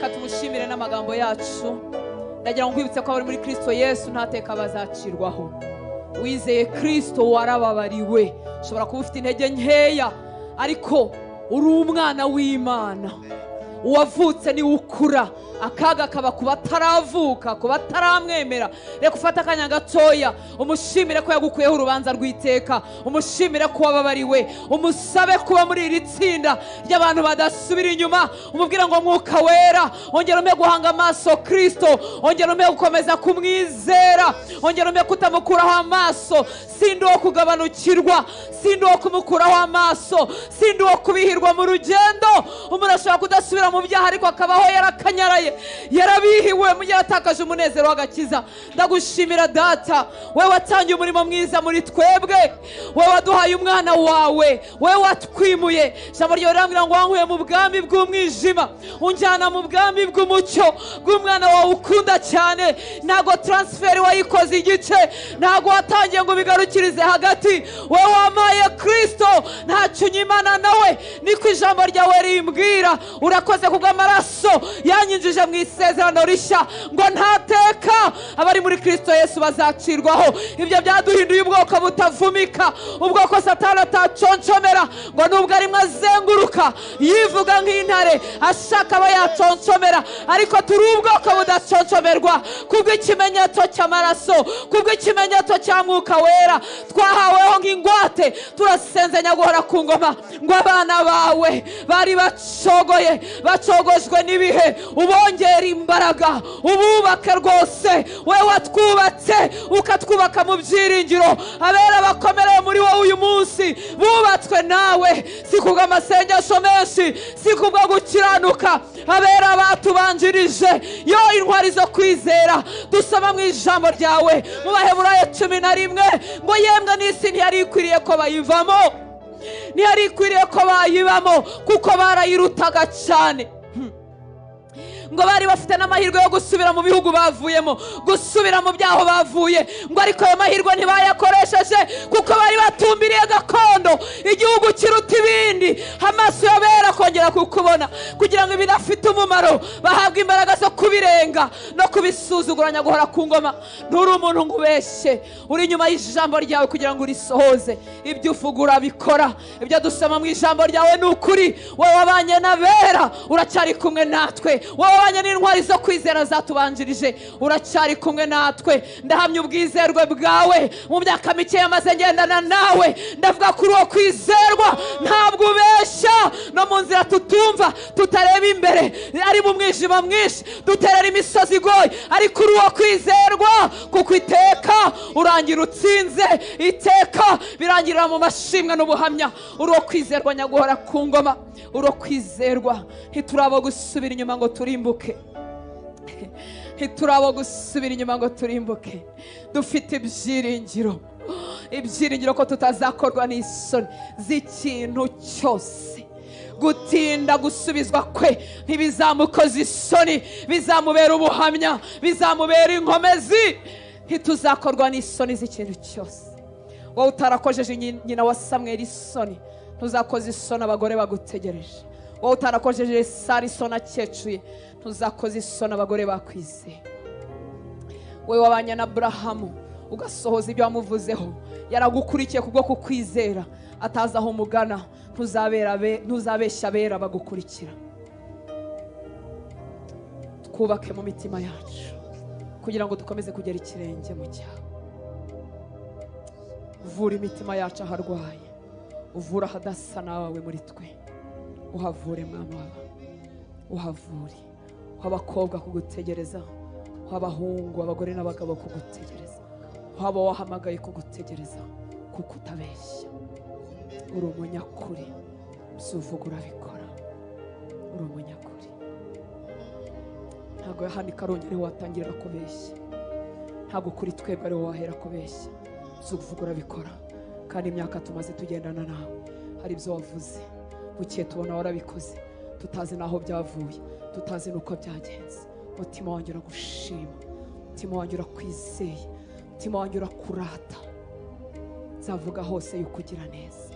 Tumushimire n'amagambo yacu. Ndagira ngo nkwibutse ko abari muri Kristo Yesu nta teka bazacirwaho. Wizeye Kristo warababariwe. Ushobora kuba ufite intege nkeya, ariko uri umwana w'Imana. Uwavutse ni ukura, akaga kaba ku bataravuka, ku bataramwemera. Reka ufate akanya gatoya umushimire ko yagukuyeho urubanza rw'iteka, umushimire ko wababariwe, umusabe kuba muri iri tsinda ry'abantu badasubira inyuma, umubwire ngo Mwuka Wera ongera umpe guhanga amaso Kristo, ongera umpe gukomeza kumwizera, ongera umpe kutamukuraho amaso. Sindi uwo kugabanukirwa, sindi uwo kumukuraho amaso, sindi uwo kubihirwa mu rugendo. Umuntu ashobora kudasubira mu byaha ariko akabaho yarakanyaraye, yarabihiwe, yaratakaje umunezero w'agakiza. Ndagushimira Data, we watangiye umurimo mwiza muri twebwe, we waduhaye umwana wawe, we watwimuye. Ijambo ryawe rirambwira ngo wankuye mu bwami bw'umwijima unjyana mu bwami bw'umucyo bw'umwana wawe ukunda cyane. Ntago transfer wayikoze igice, ntago watangiye ngo ubigarukirize hagati. We wampaye Kristo, ntacyo unyimana nawe, niko ijambo ryawe rimbwira. Urakoze kubw'amaraso yanyinjije mu isezerano rishya, ngo ntateka abari muri Kristo Yesu bazacirwaho. Ibyo byaduhinduye ubwoko butavumika, ubwoko Satani ataconcomera, ngo nubwo arimo azenguruka yivuga nk'intare ashaka aba yaconcomera, ariko turi ubwoko budaconcomerwa kubw'ikimenyetso cy'amaraso, kubw'ikimenyetso cya Mwuka Wera twahaweho nk'ingwate. Turasenze Nyaguhora ku ngoma ngo abana bawe bari bacogoye, bacogojwe n'ibihe, ubongera imbaraga, ububake rwose. We watwubatse ukatwubaka mu byiringiro. Abera bakomereye muri wowe uyu munsi bubatswe nawe, si kubw'amasengesho menshi, si kubwo gukiranuka. Abera batubanjirije, yo intwari zo kwizera dusoma mu ijambo ryawe mu Baheburayo 11 ngo yemwe n'isi ntiyari ikwiriye ko bayivamo, ntiyari ikwiriye ko bayibamo, kuko barayirutaga cyane. Ngo bari bafite n'amahirwe yo gusubira mu bihugu bavuyemo, gusubira mu byaho bavuye, ngo ariko ayo mahirwe ntibayakoresheje kuko bari batumbiriye gakondo, igihugu kiruta ibindi. Amaso y'abera kongera kukubona, kugira ngo ibidafite umumaro bahabwe imbaraga zo kubirenga no kubisuzugura. Nyaguhora ku ngoma, nturi umuntu ngo ubeshye, uri inyuma y'ijambo ryawe kugira ngo urisohoze. Ibyo uvuga urabikora, ibyo dusoma mu ijambo ryawe ni ukuri. Wowe wabanye n'abera uracyari kumwe natwe, wowe wabanye n'intwari zo kwizera zatubanjirije uracyari kumwe natwe. Ndahamya ubwizerwe bwawe mu myaka mike yamaze ngendana nawe, ndavuga kuri uwo kwizerwa, ntabwo ubeshya. No mu nzira tutumva, tutareba imbere, ari mu mwijima mwinshi, duterera imisozi igoye, ariko uri uwo kwizerwa, kuko iteka urangira utsinze, iteka birangirira mu mashimwe n'ubuhamya. Uri uwo kwizerwa Nyaguhora ku ngoma, uri uwo kwizerwa. Ntiturabo gusubira inyuma ngo turimbuke, ntiturabo gusubira inyuma ngo turimbuke. Dufite ibyiringiro, ibyiringiro ko tutazakorwa n'isoni z'ikintu cyose. Gutinda gusubizwa kwe ntibizamukoza isoni, bizamubera ubuhamya, bizamubera inkomezi. Ntituzakorwa n'isoni z'ikintu cyose. Wowe utarakojeje nyina wa Samweli isoni, ntuzakoza isoni abagore bagutegereje. Wowe utarakojeje Sara isoni akecuye, ntuzakoza isoni abagore bakwizeye. Wowe wabanye na Aburahamu ugasohoza ibyo wamuvuzeho, yaragukurikiye kubwo kukwizera, atazi aho umugana, ntuzabeshya abera bagukurikira. Twubake mu mitima yacu kugira ngo dukomeze kugera ikirenge mu cyawe. Uvura imitima yacu aharwaye, uvura ahadasa nawe muri twe, uhavure Mwami wawe, uhavure. Uha abakobwa kugutegereza, uha abahungu, abagore n'abagabo kugutegereza, uha abo wahamagaye kugutegereza, kuko utabeshya. Uri umunyakuri, ibyo uvuga urabikora, uri umunyakuri. Ntabwo hano i Karongi ariho watangirira kubeshya, ntabwo kuri twebwe ariho wahera kubeshya. Ibyo uvuga urabikora, kandi imyaka tumaze tugendana nawe hari ibyo wavuze buke tubona warabikoze, tutazi n'aho byavuye, tutazi n'uko byagenze. Umutima wanjye uragushima, umutima wanjye urakwizeye, umutima wanjye urakurata. Nzavuga hose yuko ugira neza,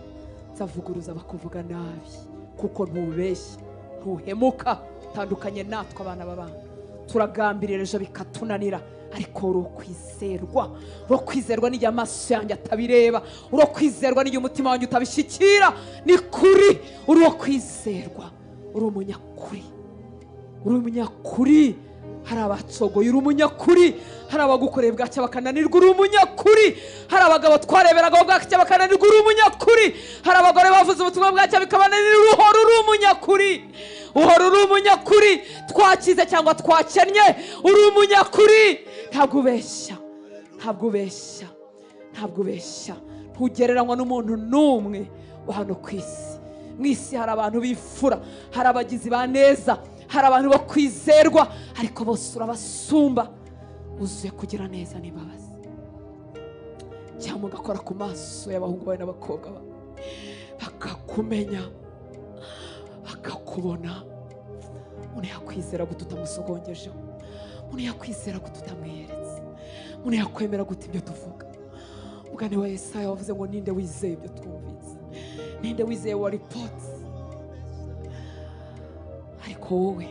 nzavuguruza abakuvuga nabi, kuko ntubeshya, ntuhemuka. Utandukanye natwe abana b'abantu, turagambirira ejo bikatunanira, ariko urokwizerwa. Urokwizerwa n'igihe amaso yanjye atabireba, urokwizerwa n'igihe umutima wanjye utabishyikira. Ni kuri, urokwizerwa, uri umunyakuri, uri umunyakuri. Hari abacogoye, uri umunyakuri. Hari abagukoreye bwacya bakananirwa, uri umunyakuri. Hari abagabo twareberagaho bwacya bakananirwa, uri umunyakuri. Hari abagore bavuze ubutumwa bwacya bikabananira, uhora uri umunyakuri, uhora uri umunyakuri. Twakize cyangwa twakennye, uri umunyakuri. Ntabwo ubeshya, ntabwo ubeshya, ntabwo ubeshya. Ntugereranywa n'umuntu n'umwe wa hano ku isi. Mu isi hari abantu bifura, hari abagizi ba neza, hari abantu bo kwizerwa, ariko bose urabasumba. Uzuye kugira neza n'imbabazi. Cyangwa ugakora ku maso y'abahungu bawe n'abakobwa bawe, bakakumenya, bakakubona. Umuntu yakwizera gute utamusogongejeho? Umuntu yakwizera gute utamwiyeretse? Umuntu yakwemera gute ibyo tuvuga? Mugani wa Yesaya wavuze ngo ninde wizeye ibyo twumvise? Ninde wizeye wa ripoti? Ariko wowe,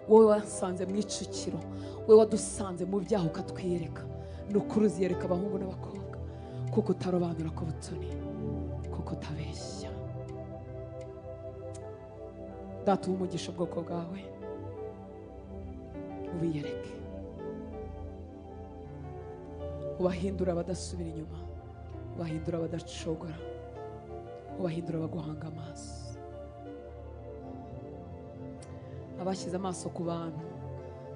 wowe wasanze mu icukiro, wowe wadusanze mu byaha ukatwiyereka. Ni ukuri uziyereka abahungu n'abakobwa, kuko utarobanura ku butoni, kuko utabeshya. Data, uha umugisha ubwoko bwawe, ubiyereke, ubahindura abadasubira inyuma, ubahindura abadacogora, ubahindura abaguhanga amaso. Abashyize amaso ku bantu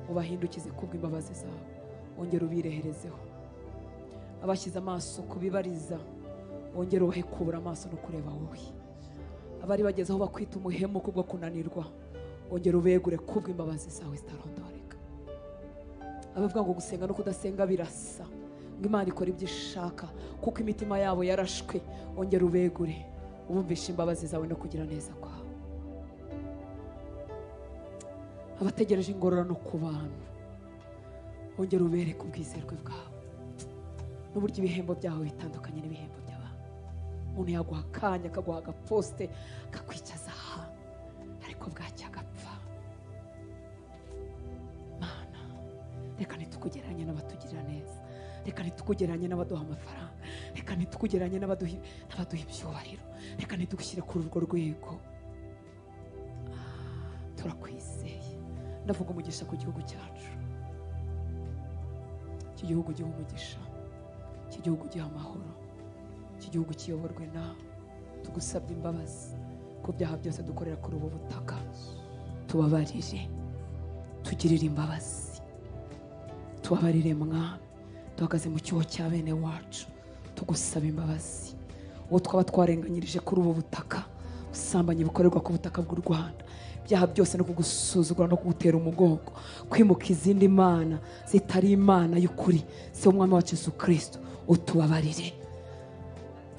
ubahindukize kubw'imbabazi zawe, wongere ubireherezeho. Abashyize amaso kubibariza, wongere ubahe kubura amaso no kureba wowe. Abari bageze aho bakwita umuhemu kubwo kunanirwa, wongere ubegure kubw'imbabazi zawe zitarondoreka. Abavuga ngo gusenga no kudasenga birasa, ngo Imana ikora ibyo ishaka kuko imitima yabo yarashwe, wongere ubegure, ubumvishe imbabazi zawe no kugira neza kwawe. Abategereje ingororano ku bantu, wongere ubereke ubwizerwe bwawe n'uburyo ibihembo byawe bitandukanye n'ibihembo by'abantu. Umuntu yaguha akanya, akaguha agaposte, akakwicaza ahantu, ariko bwacya agapfa. Mana, reka ntitukugereranye n'abatugirira neza, reka ntitukugereranye n'abaduha amafaranga, reka ntitukugereranye n'abaduha ibyubahiro, reka ntitugushyire kuri urwo rwego. Turakwizeye. Ndavuga umugisha ku gihugu cyacu. Iki gihugu giha umugisha, iki gihugu giha amahoro, iki gihugu kiyoborwe nawe. Tugusabye imbabazi ku byaha byose dukorera kuri ubu butaka, tubabarire, tugirire imbabazi, tubabarire Mwami. Duhagaze mu cyuho cya bene wacu, tugusaba imbabazi. Uwo twaba twarenganyirije kuri ubu butaka, ubusambanyi bukorerwa ku butaka bw'u Rwanda, ibyaha byose no kugusuzugura no kugutera umugongo, kwimuka izindi mana zitari Imana y'ukuri, si umwami wacu Yesu Kristo, utubabarire,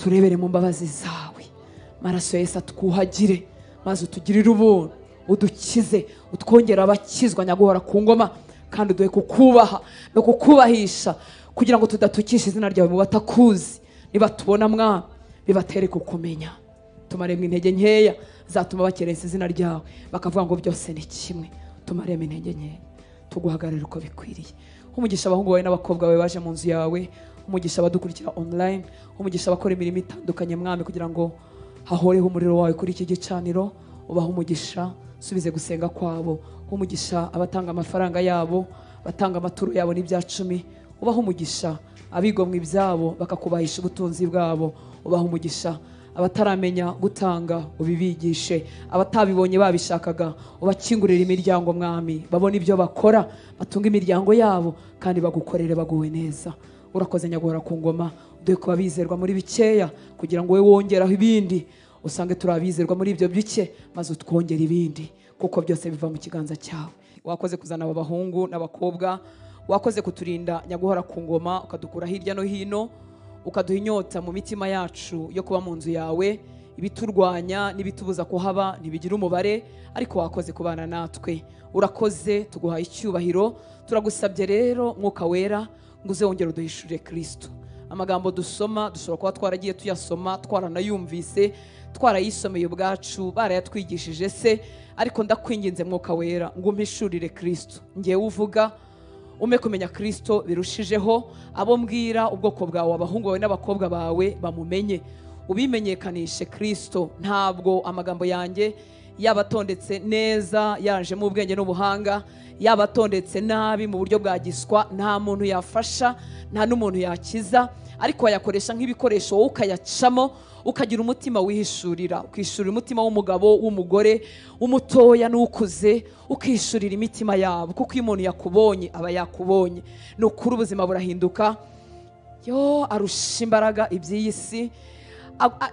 turebere mu mbabazi zawe. Maraso ya Yesu atwuhagire, maze utugirire ubuntu, udukize, utwongere abakizwa nyaguhora ku ngoma, kandi uduhe kukubaha no kukubahisha, kugira ngo tudatukisha izina ryawe mu batakuzi. Nibatubona Mwami, bibatere kukumenya. Tumaremwe intege nkeya zatuma bakerensa izina ryawe, bakavuga ngo byose ni kimwe. Tumaremwe intege nkeya, tuguhagarare uko bikwiriye. Umugisha abahungu bawe n'abakobwa bawe baje mu nzu yawe, umugisha abadukurikira online, umugisha abakora imirimo itandukanye Mwami, kugira ngo hahoreho umuriro wawe kuri iki gicaniro. Ubahe umugisha, subize gusenga kwabo. Umugisha abatanga amafaranga yabo, batanga amaturo yabo n'ibya cumi. Ubahe umugisha abigomwa ibyabo bakakubahisha ubutunzi bwabo. Ubahe umugisha abataramenya gutanga, ubibigishe. Abatabibonye babishakaga, ubakingurira imiryango Mwami, babone ibyo bakora, batunga imiryango yabo, kandi bagukorere baguwe neza. Urakoze nyaguhora ku ngoma, uduhe kuba bizerwa muri bikeya, kugira ngo wowe wongeraho ibindi, usange turi abizerwa muri ibyo bike, maze utwongere ibindi, kuko byose biva mu kiganza cyawe. Wakoze kuzana aba bahungu n'abakobwa, wakoze kuturinda nyaguhora ku ngoma, ukadukura hirya no hino, ukaduha inyota mu mitima yacu yo kuba mu nzu yawe. Ibiturwanya n'ibitubuza kuhaba ntibigira umubare, ariko wakoze kubana natwe. Urakoze, tuguhaye icyubahiro. Turagusabye rero Mwuka Wera ngo uze wongere uduhishurire Kristo. Amagambo dusoma dushobora kuba twaragiye tuyasoma, twaranayumvise, twarayisomeye ubwacu, barayatwigishije se, ariko ndakwinginze Mwuka Wera ngo umpishurire Kristo. Ngewe uvuga ume kumenya Kristo birushijeho, abo mbwira ubwoko bwawe, abahungu bawe n'abakobwa bawe bamumenye, ubimenyekanishe Kristo. Ntabwo amagambo yanjye yabatondetse neza yanjemo ubwenge n'ubuhanga, yabatondetse nabi mu buryo bwa giswa, nta muntu yafasha, nta n'umuntu yakiza, ariko wayakoresha nk'ibikoresho wowe ukayacamo, ukagira umutima wihishurira, ukishurira umutima w'umugabo, w'umugore, w'umutoya n'ukuze, ukishurira imitima yabo, kuko iyo umuntu yakubonye aba yakubonye. Ni ukuri ubuzima burahinduka. Yo arusha imbaraga iby'iyi si,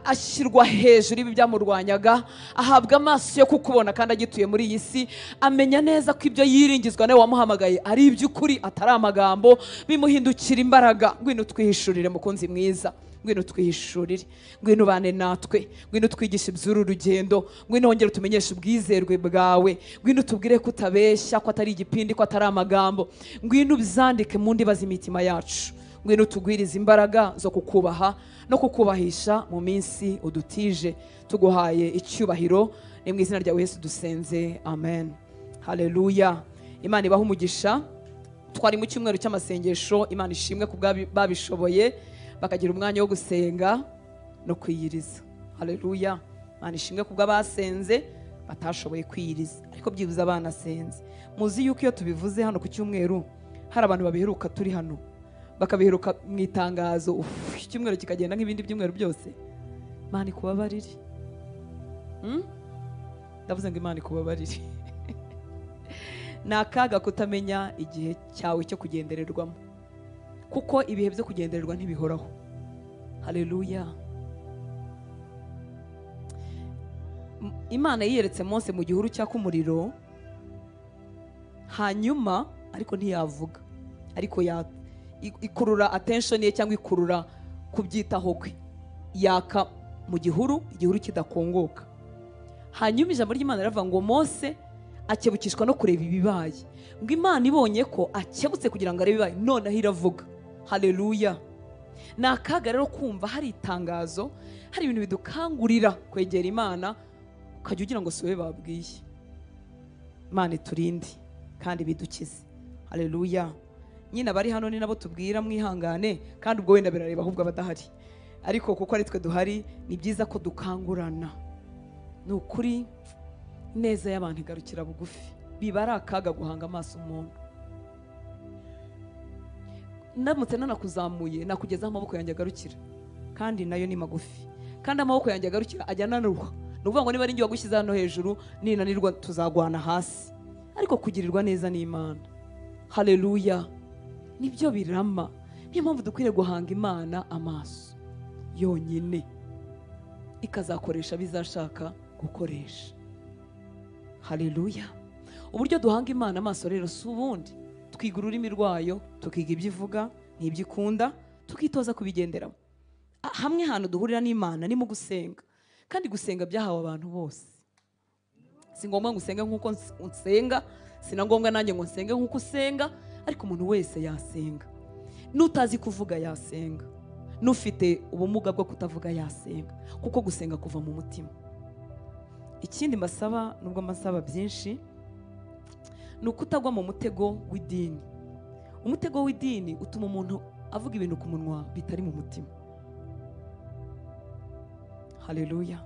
ashyirwa hejuru y'ibi byamurwanyaga, ahabwa amaso yo kukubona kandi agituye muri iyi si, amenya neza ko ibyo yiringizwa nawe wamuhamagaye ari iby'ukuri, atari amagambo, bimuhindukira imbaraga. Ngwino twihishurire mukunzi mwiza, ngwino twihishurire, ngwino ubane natwe, ngwino twigishe iby'uru rugendo, ngwino wongere utumenyeshe ubwizerwe bwawe, ngwino tubwire ko utabeshya, ko atari igipindi, ko atari amagambo, ngwino ubyandike mu ndiba z'imitima yacu, ngwino tugwirize imbaraga zo kukubaha no kukubahisha mu minsi udutije. Tuguhaye icyubahiro, ni mu izina rya Yesu dusenze, amen. Haleluya. Imana ibahe umugisha. Twari mu cyumweru cy'amasengesho, Imana ishimwe ku babishoboye bakagira umwanya wo gusenga no kwiyiriza. Haleluya. Imana ishimwe ku bw'abasenze batashoboye kwiyiriza, ariko byibuze abanasenze. Muzi yuko iyo tubivuze hano ku cyumweru hari abantu babiheruka turi hano, bakabiheruka mu itangazo, icyumweru kikagenda nk'ibindi byumweru byose. Imana ikubabarire. Ndavuze ngo Imana ikubabarire. Ni akaga kutamenya igihe cyawe cyo kugendererwamo, kuko ibihe byo kugendererwa ntibihoraho. Haleluya. Imana yiyeretse Mose mu gihuru cyaka umuriro, hanyuma ariko ntiyavuga, ariko ikurura attention ye cyangwa ikurura kubyitaho kwe, yaka mu gihuru, igihuru kidakongoka. Hanyuma ijambo ry'Imana riravuga ngo Mose akebukishwa no kureba ibibaye, ngo Imana ibonye ko akebutse kugira ngo arebe ibibaye, noneho iravuga. Haleluya. Ni akaga rero kumva hari itangazo, hari ibintu bidukangurira kwegera Imana, ukajya ugira ngo si wowe babwiye. Imana iturinde kandi bidukize. Haleluya. Nyine abari hano ni nabo tubwira mwihangane, kandi ubwo wenda birareba ahubwo abadahari, ariko kuko ari twe duhari ni byiza ko dukangurana. Ni ukuri neza y'abantu igarukira bugufi, biba ari akaga guhanga amaso umuntu. Ndamutse nanakuzamuye nakugezaho amaboko yanjye agarukira, kandi nayo ni magufi, kandi amaboko yanjye agarukira ajya anaruha. Ni ukuvuga ngo niba ari njye wagushyize hano hejuru, ninanirwa tuzagwana hasi, ariko kugirirwa neza n'Imana. Haleluya. Nibyo birama. Niyo mpamvu dukwiriye guhanga Imana amaso yonyine, ikazakoresha bizashaka gukoresha. Haleluya. Uburyo duhanga Imana amaso rero si ubundi, twiga ururimi rwayo, tukiga ibyo ivuga n'ibyo ikunda, tukitoza kubigenderamo. Hamwe hantu duhurira n'Imana ni mu gusenga, kandi gusenga byahawe abantu bose. Si ngombwa ngo usenge nk'uko nsenga, si na ngombwa nanjye ngo nsenge nk'uko usenga, ariko umuntu wese yasenga. N'utazi kuvuga yasenga, n'ufite ubumuga bwo kutavuga yasenga, kuko gusenga kuva mu mutima. Ikindi mbasaba, nubwo mbasaba byinshi, ni ukutagwa mu mutego w'idini. Umutego w'idini utuma umuntu avuga ibintu ku munwa bitari mu mutima. Haleluya.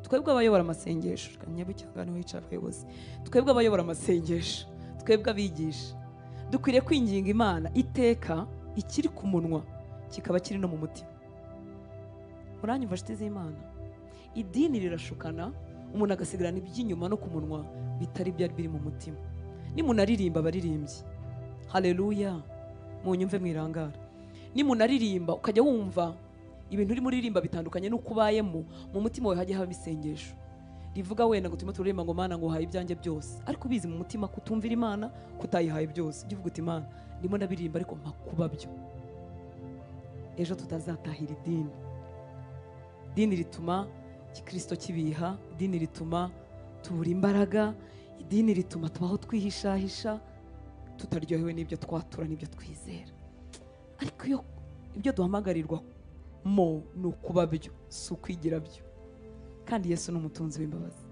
Twebwe abayobora amasengesho, nyabucyanga niho hicara abayobozi, twebwe abayobora amasengesho, twebwe abigisha, dukwiriye kwinginga Imana iteka ikiri ku munwa kikaba kiri no mu mutima. Muranyumva nshuti z'Imana? Idini rirashukana, umuntu agasigarana iby'inyuma no ku munwa bitari byari biri mu mutima. Nimunaririmba abaririmbyi, haleluya, munyumve mwirangara, nimunaririmba ukajya wumva ibintu urimo uririmba bitandukanye n'uko ubayemo, mu mutima wawe hajya haba isengesho rivuga wenda ngo turimo turirimba ngo Mana ngo uhaye ibyanjye byose, ariko ubizi mu mutima kutumvira Imana, kutayihaye byose. Ujye uvuga uti Imana ndimo ndabiririmba ariko mpa kuba byo, ejo tutazatahira idini. Idini rituma Gikristo kibiha, idini rituma tubura imbaraga, idini rituma tubaho twihishahisha, tutaryohewe n'ibyo twatura n'ibyo twizera. Ariko iyo Ibyo duhamagarirwa mo ni ukuba byo, si ukwigira byo. Kandi Yesu ni umutunzi w'imbabazi.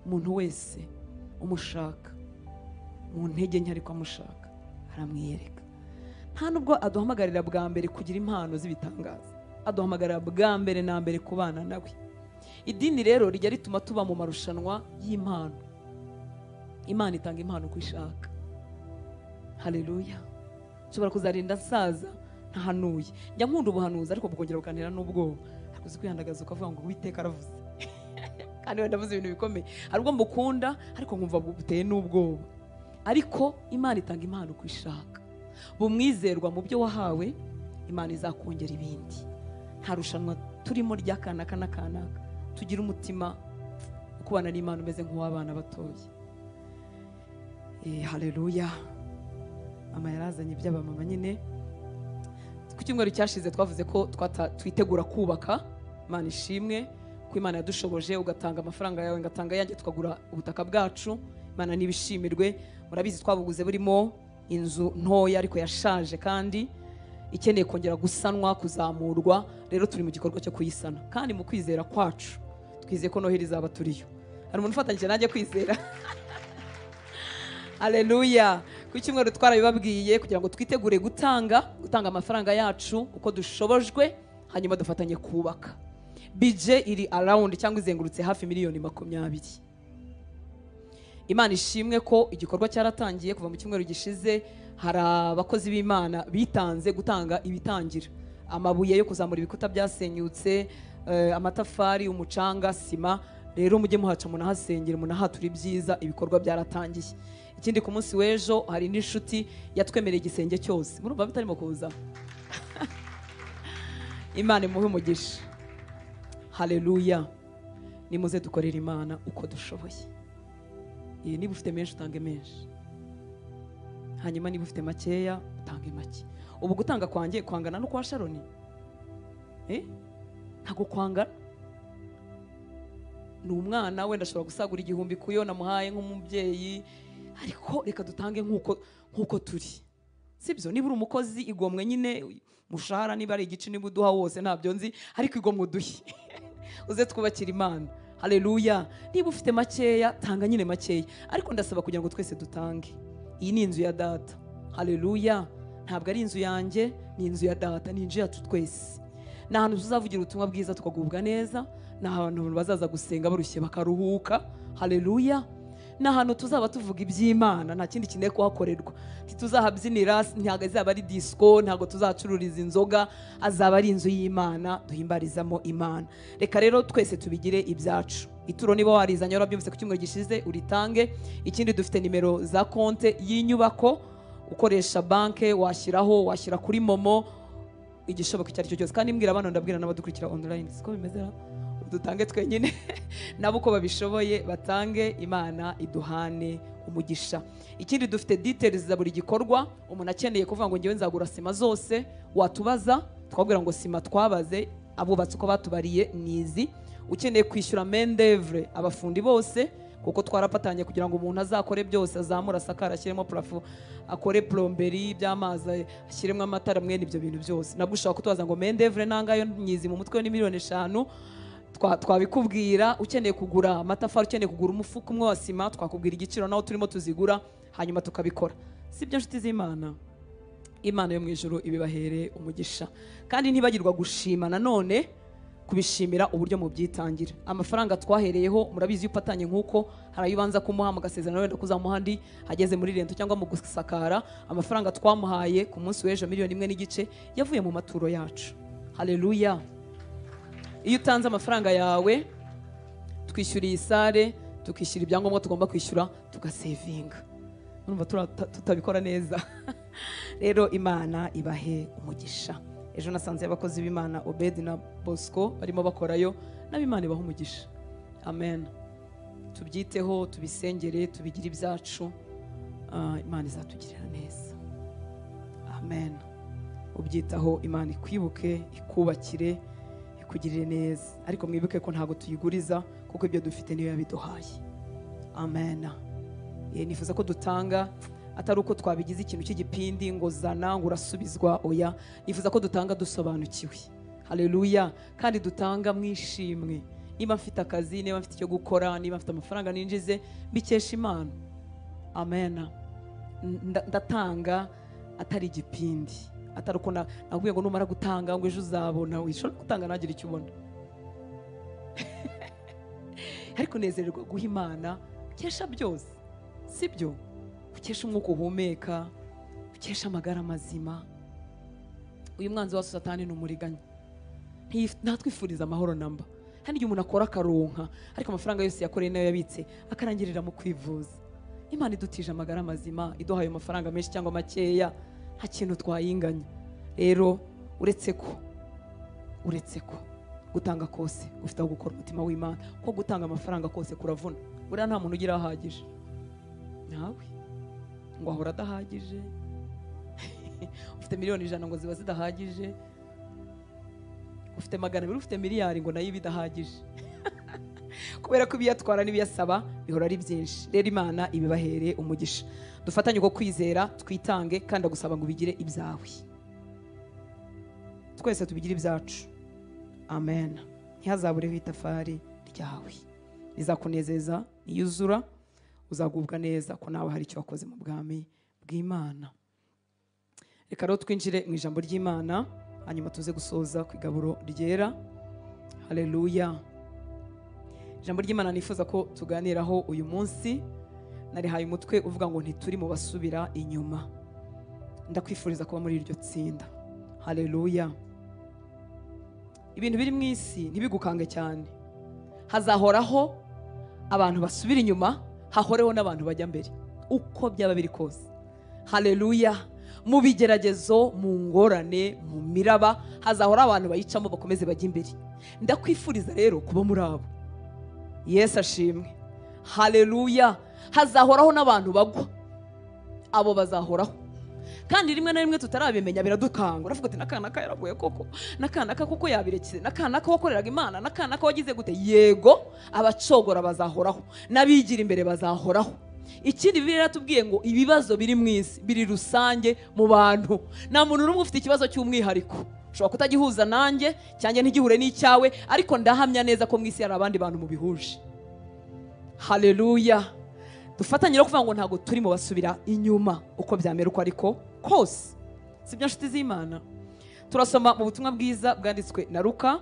Umuntu wese umushaka mu ntege nke ariko amushaka aramwiyereka. Nta nubwo aduhamagarira bwa mbere kugira impano z'ibitangaza, aduhamagarira bwa mbere na mbere kubana nawe. Idini rero rijya rituma tuba mu marushanwa y'impano. Imana itanga impano uko ishaka. Haleluya. Nshobora kuzarinda nsaza ntahanuye. Njya nkunda ubuhanuzi ariko bukongera bukantera n'ubwoba. Ariko uzi kwihandagaza ukavuga ngo Uwiteka aravuze. Kandi wenda avuze ibintu bikomeye. Hari ubwo mbukunda ariko nkumva buteye n'ubwoba. Ariko Imana itanga impano uko ishaka. Bumwizerwa mu byo wahawe, Imana izakongera ibindi. Nta rushanwa turimo ry'akanaka n'akanaka. Tugira umutima ukubana n'Imana umeze nk'uw'abana batoya. Haleluya. Mama yarazanye iby'abamama nyine. Ku cyumweru cyashize twavuze ko twitegura kubaka. Imana ishimwe ko Imana yadushoboje, ugatanga amafaranga yawe ngatanga yanjye tukagura ubutaka bwacu. Imana nibishimirwe. Murabizi twabuguze burimo inzu ntoya ariko yashaje kandi ikeneye kongera gusanwa, kuzamurwa. Rero turi mu gikorwa cyo kuyisana, kandi mu kwizera kwacu twizeye ko Noheli izaba turiyo. Hari umuntu ufatanyije nanjye kwizera? Haleluya. Ku cyumweru twarabibabwiye kugira ngo twitegure gutanga amafaranga yacu uko dushobojwe, hanyuma dufatanye kubaka. Budget iri around cyangwa izengurutse hafi 20 miliyoni. Imana ishimwe ko igikorwa cyaratangiye kuva mu cyumweru gishize. Hari abakozi b'Imana bitanze gutanga ibitangira, amabuye yo kuzamura ibikuta byasenyutse, amatafari, umucanga, sima. Rero mujye muhaca munahasengera, munahatura ibyiza. Ibikorwa byaratangiye. Ikindi, ku munsi w'ejo hari n'inshuti yatwemereye igisenge cyose. Murumva bitarimo kuza? Imana imuhe umugisha. Haleluya. Nimuze dukorere Imana uko dushoboye. Niba ufite menshi utange menshi, hanyuma niba ufite makeya utange make. Ubu gutanga kwanjye kwangana no kwa Sharoni? Ntabwo kwangana. Ni umwana wenda ashobora gusagura 1000 kuyo namuhaye nk'umubyeyi, ariko reka dutange nk'uko turi, sibyo? Niba uri umukozi, igomwe nyine mushahara, niba ari igice, niba uduha wose ntabyo nzi, ariko igomwe uduhe uze twubakira Imana. Haleluya. Niba ufite makeya tanga nyine makeya, ariko ndasaba kugira ngo twese dutange. Iyi ni inzu ya data. Haleluya. Ntabwo ari inzu yanjye, ni inzu ya data, ni inzu yacu twese. Ni ahantu tuzavugira ubutumwa bwiza tukagubwa neza, ni ahantu bazaza gusenga barushye bakaruhuka. Haleluya. Ni ahantu tuzaba tuvuga iby'Imana, nta kindi kineye kuhakorerwa. Ntituzahabyinira, ntabwo izaba ari disco, ntabwo tuzacururiza inzoga, azaba ari inzu y'Imana duhimbarizamo Imana. Reka rero twese tubigire ibyacu. Ituro niba warizanye, warabyumvise ku cyumweru gishize, uritange. Ikindi, dufite nimero za konte y'inyubako. Ukoresha banke washyiraho, washyira kuri MoMo, igishoboka icyo ari cyo cyose. Kandi mbwira abana, ndabwira n'abadukurikira online, siko bimeze ra? Dutange twenyine, nabo uko babishoboye batange, Imana iduhane umugisha. Ikindi, dufite details za buri gikorwa. Umuntu akeneye kuvuga ngo ngewe nzagura sima zose, watubaza twabwira ngo sima twabaze abubatsi uko batubariye nizi. Ukeneye kwishyura main d'oeuvre, abafundi bose, kuko twarafatanye kugira ngo umuntu azakore byose, azamure, asakara, ashyiremo plafond, akore plomberie by'amazi, ashyiremo amatara, mwene ibyo bintu byose. Nabwo ushobora kutubaza ngo main d'oeuvre nangayo nyizi mu mutwe ni 5 miliyoni, twabikubwira. Ukeneye kugura amatafari, ukeneye kugura umufuka umwe wa sima, twakubwira igiciro naho turimo tuzigura, hanyuma tukabikora. Si byo, nshuti z'Imana? Imana yo mu ijuru ibibahere umugisha. Kandi ntibagirwa gushima nanone, kubishimira uburyo mubyitangira. Amafaranga twahereyeho, murabizi, iyo upatanye nk'uko hari ayo ubanza kumuha mugasezerano wenda kuzamuha andi ageze muri linteau cyangwa mu gusakara. Amafaranga twamuhaye ku munsi w'ejo, 1.5 miliyoni, yavuye mu maturo yacu. Haleluya. Iyo utanze amafaranga yawe, twishyura iyi salle, tukishyura ibyangombwa tugomba kwishyura, tugasevinga. Urumva tutabikora neza? Rero Imana ibahe umugisha. Ejo nasanze abakozi b'Imana Obedi na Bosco barimo bakorayo, nabo Imana ibaha umugisha. Amen. Tubyiteho, tubisengere, tubigire ibyacu. Imana izatugirira neza. Amen. Ubyitaho, Imana ikwibuke, ikubakire, ikugirire neza. Ariko mwibuke ko ntabwo tuyiguriza, kuko ibyo dufite niyo yabiduhaye. Amen. Nifuza ko dutanga, Atari uko twabigize ikintu cy'igipindi ngo zana ngo urasubizwa, oya. Nifuza ko dutanga dusobanukiwe. Haleluya. Kandi dutanga mwishimwe. Niba mfite akazi, niba mfite icyo gukora, niba mfite amafaranga ninjize, mbikesha Imana. Amen. Ndatanga atari igipindi, atari uko nakubwiye ngo numara gutanga ngo ejo uzabona. Ushobora gutanga ntagire icyo ubona. Ariko nezererwa guha Imana ukesha byose, sibyo? Ukesha umwuka uhumeka, ukesha amagara mazima. Uyu mwanzi wa Satani ni umuriganya, ntatwifuriza amahoro namba. Hari igihe umuntu akora akaronka, ariko amafaranga yose yakoreye nayo yabitse akarangirira mu kwivuza. Imana idutije amagara mazima, iduhaye amafaranga menshi cyangwa makeya, nta kintu twayinganya. Rero uretse ko gutanga kose ufite aho gukora umutima w'Imana, ko gutanga amafaranga kose kuravuna. Buriya nta muntu ugira ahagije, nawe ngo ahora adahagije. Ufite 100,000,000 ngo ziba zidahagije, ufite 200, ufite miliyari ngo nayo iba idahagije. Kubera ko ibiyatwara n'ibiyasaba bihora ari byinshi. Rero Imana ibibahere umugisha. Dufatanye uko kwizera, twitange, kandi agusaba ngo ubigire ibyawe. Twese tubigire ibyacu. Amen. Ntihazabureho itafari ryawe. Rizakunezeza niyuzura, uzagubwa neza ko nawe hari icyo wakoze mu bwami bw'Imana. Reka rero twinjire mu ijambo ry'Imana, hanyuma tuze gusoza ku igaburo ryera. Haleluya. Ijambo ry'Imana nifuza ko tuganiraho uyu munsi, narihaye umutwe uvuga ngo ntituri mu basubira inyuma. Ndakwifuriza kuba muri iryo tsinda. Haleluya. Ibintu biri mu isi ntibigukange cyane. Hazahoraho abantu basubira inyuma, hahoreho n'abantu bajya mbere, uko byaba biri kose. Haleluya. Mu bigeragezo, mu ngorane, mu miraba, hazahora abantu bayicamo bakomeze bajya imbere. Ndakwifuriza rero kuba muri abo. Yesu ashimwe. Haleluya. Hazahoraho n'abantu bagwa, abo bazahoraho. Kandi rimwe na rimwe tutarabimenya biradukanga. Uravuga uti nakana ka yaraguye koko, nakana ka koko yabirekeye, nakana ka wakoreraga Imana, nakana ka wagize gute. Yego, abacogora bazahoraho, n'abigira imbere bazahoraho. Ikindi Bibiliya iratubwiye ngo ibibazo biri mu isi biri rusange mu bantu. Nta muntu n'umwe ufite ikibazo cy'umwihariko. Ushobora kutagihuza nanjye, cyanjye ntigihure n'icyawe, ariko ndahamya neza ko mu isi hari abandi bantu mubihuje. Haleluya. Dufatanye no kuvuga ngo ntago turi mu basubira inyuma, uko byamera uko ariko kose. Sibyo nshuti z'Imana? Turasoma mu butumwa bwiza bwanditswe na Luka,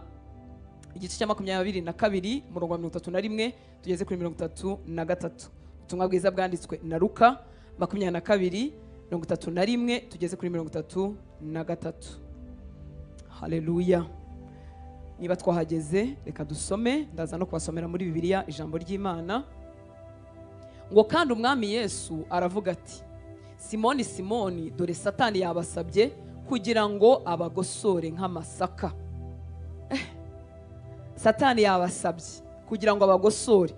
igice cya 22, umurongo wa 31 tugeze kuri 33. Ubutumwa bwiza bwanditswe na Luka 22, 31 tugeze kuri 33. Haleluya. Niba twahageze reka dusome, ndaza no kubasomera muri Bibiliya ijambo ry'Imana. Ngo kandi umwami Yesu aravuga ati, Simoni, Simoni, dore Satani yabasabye kugira ngo abagosore nk'amasaka. Satani yabasabye kugira ngo abagosore.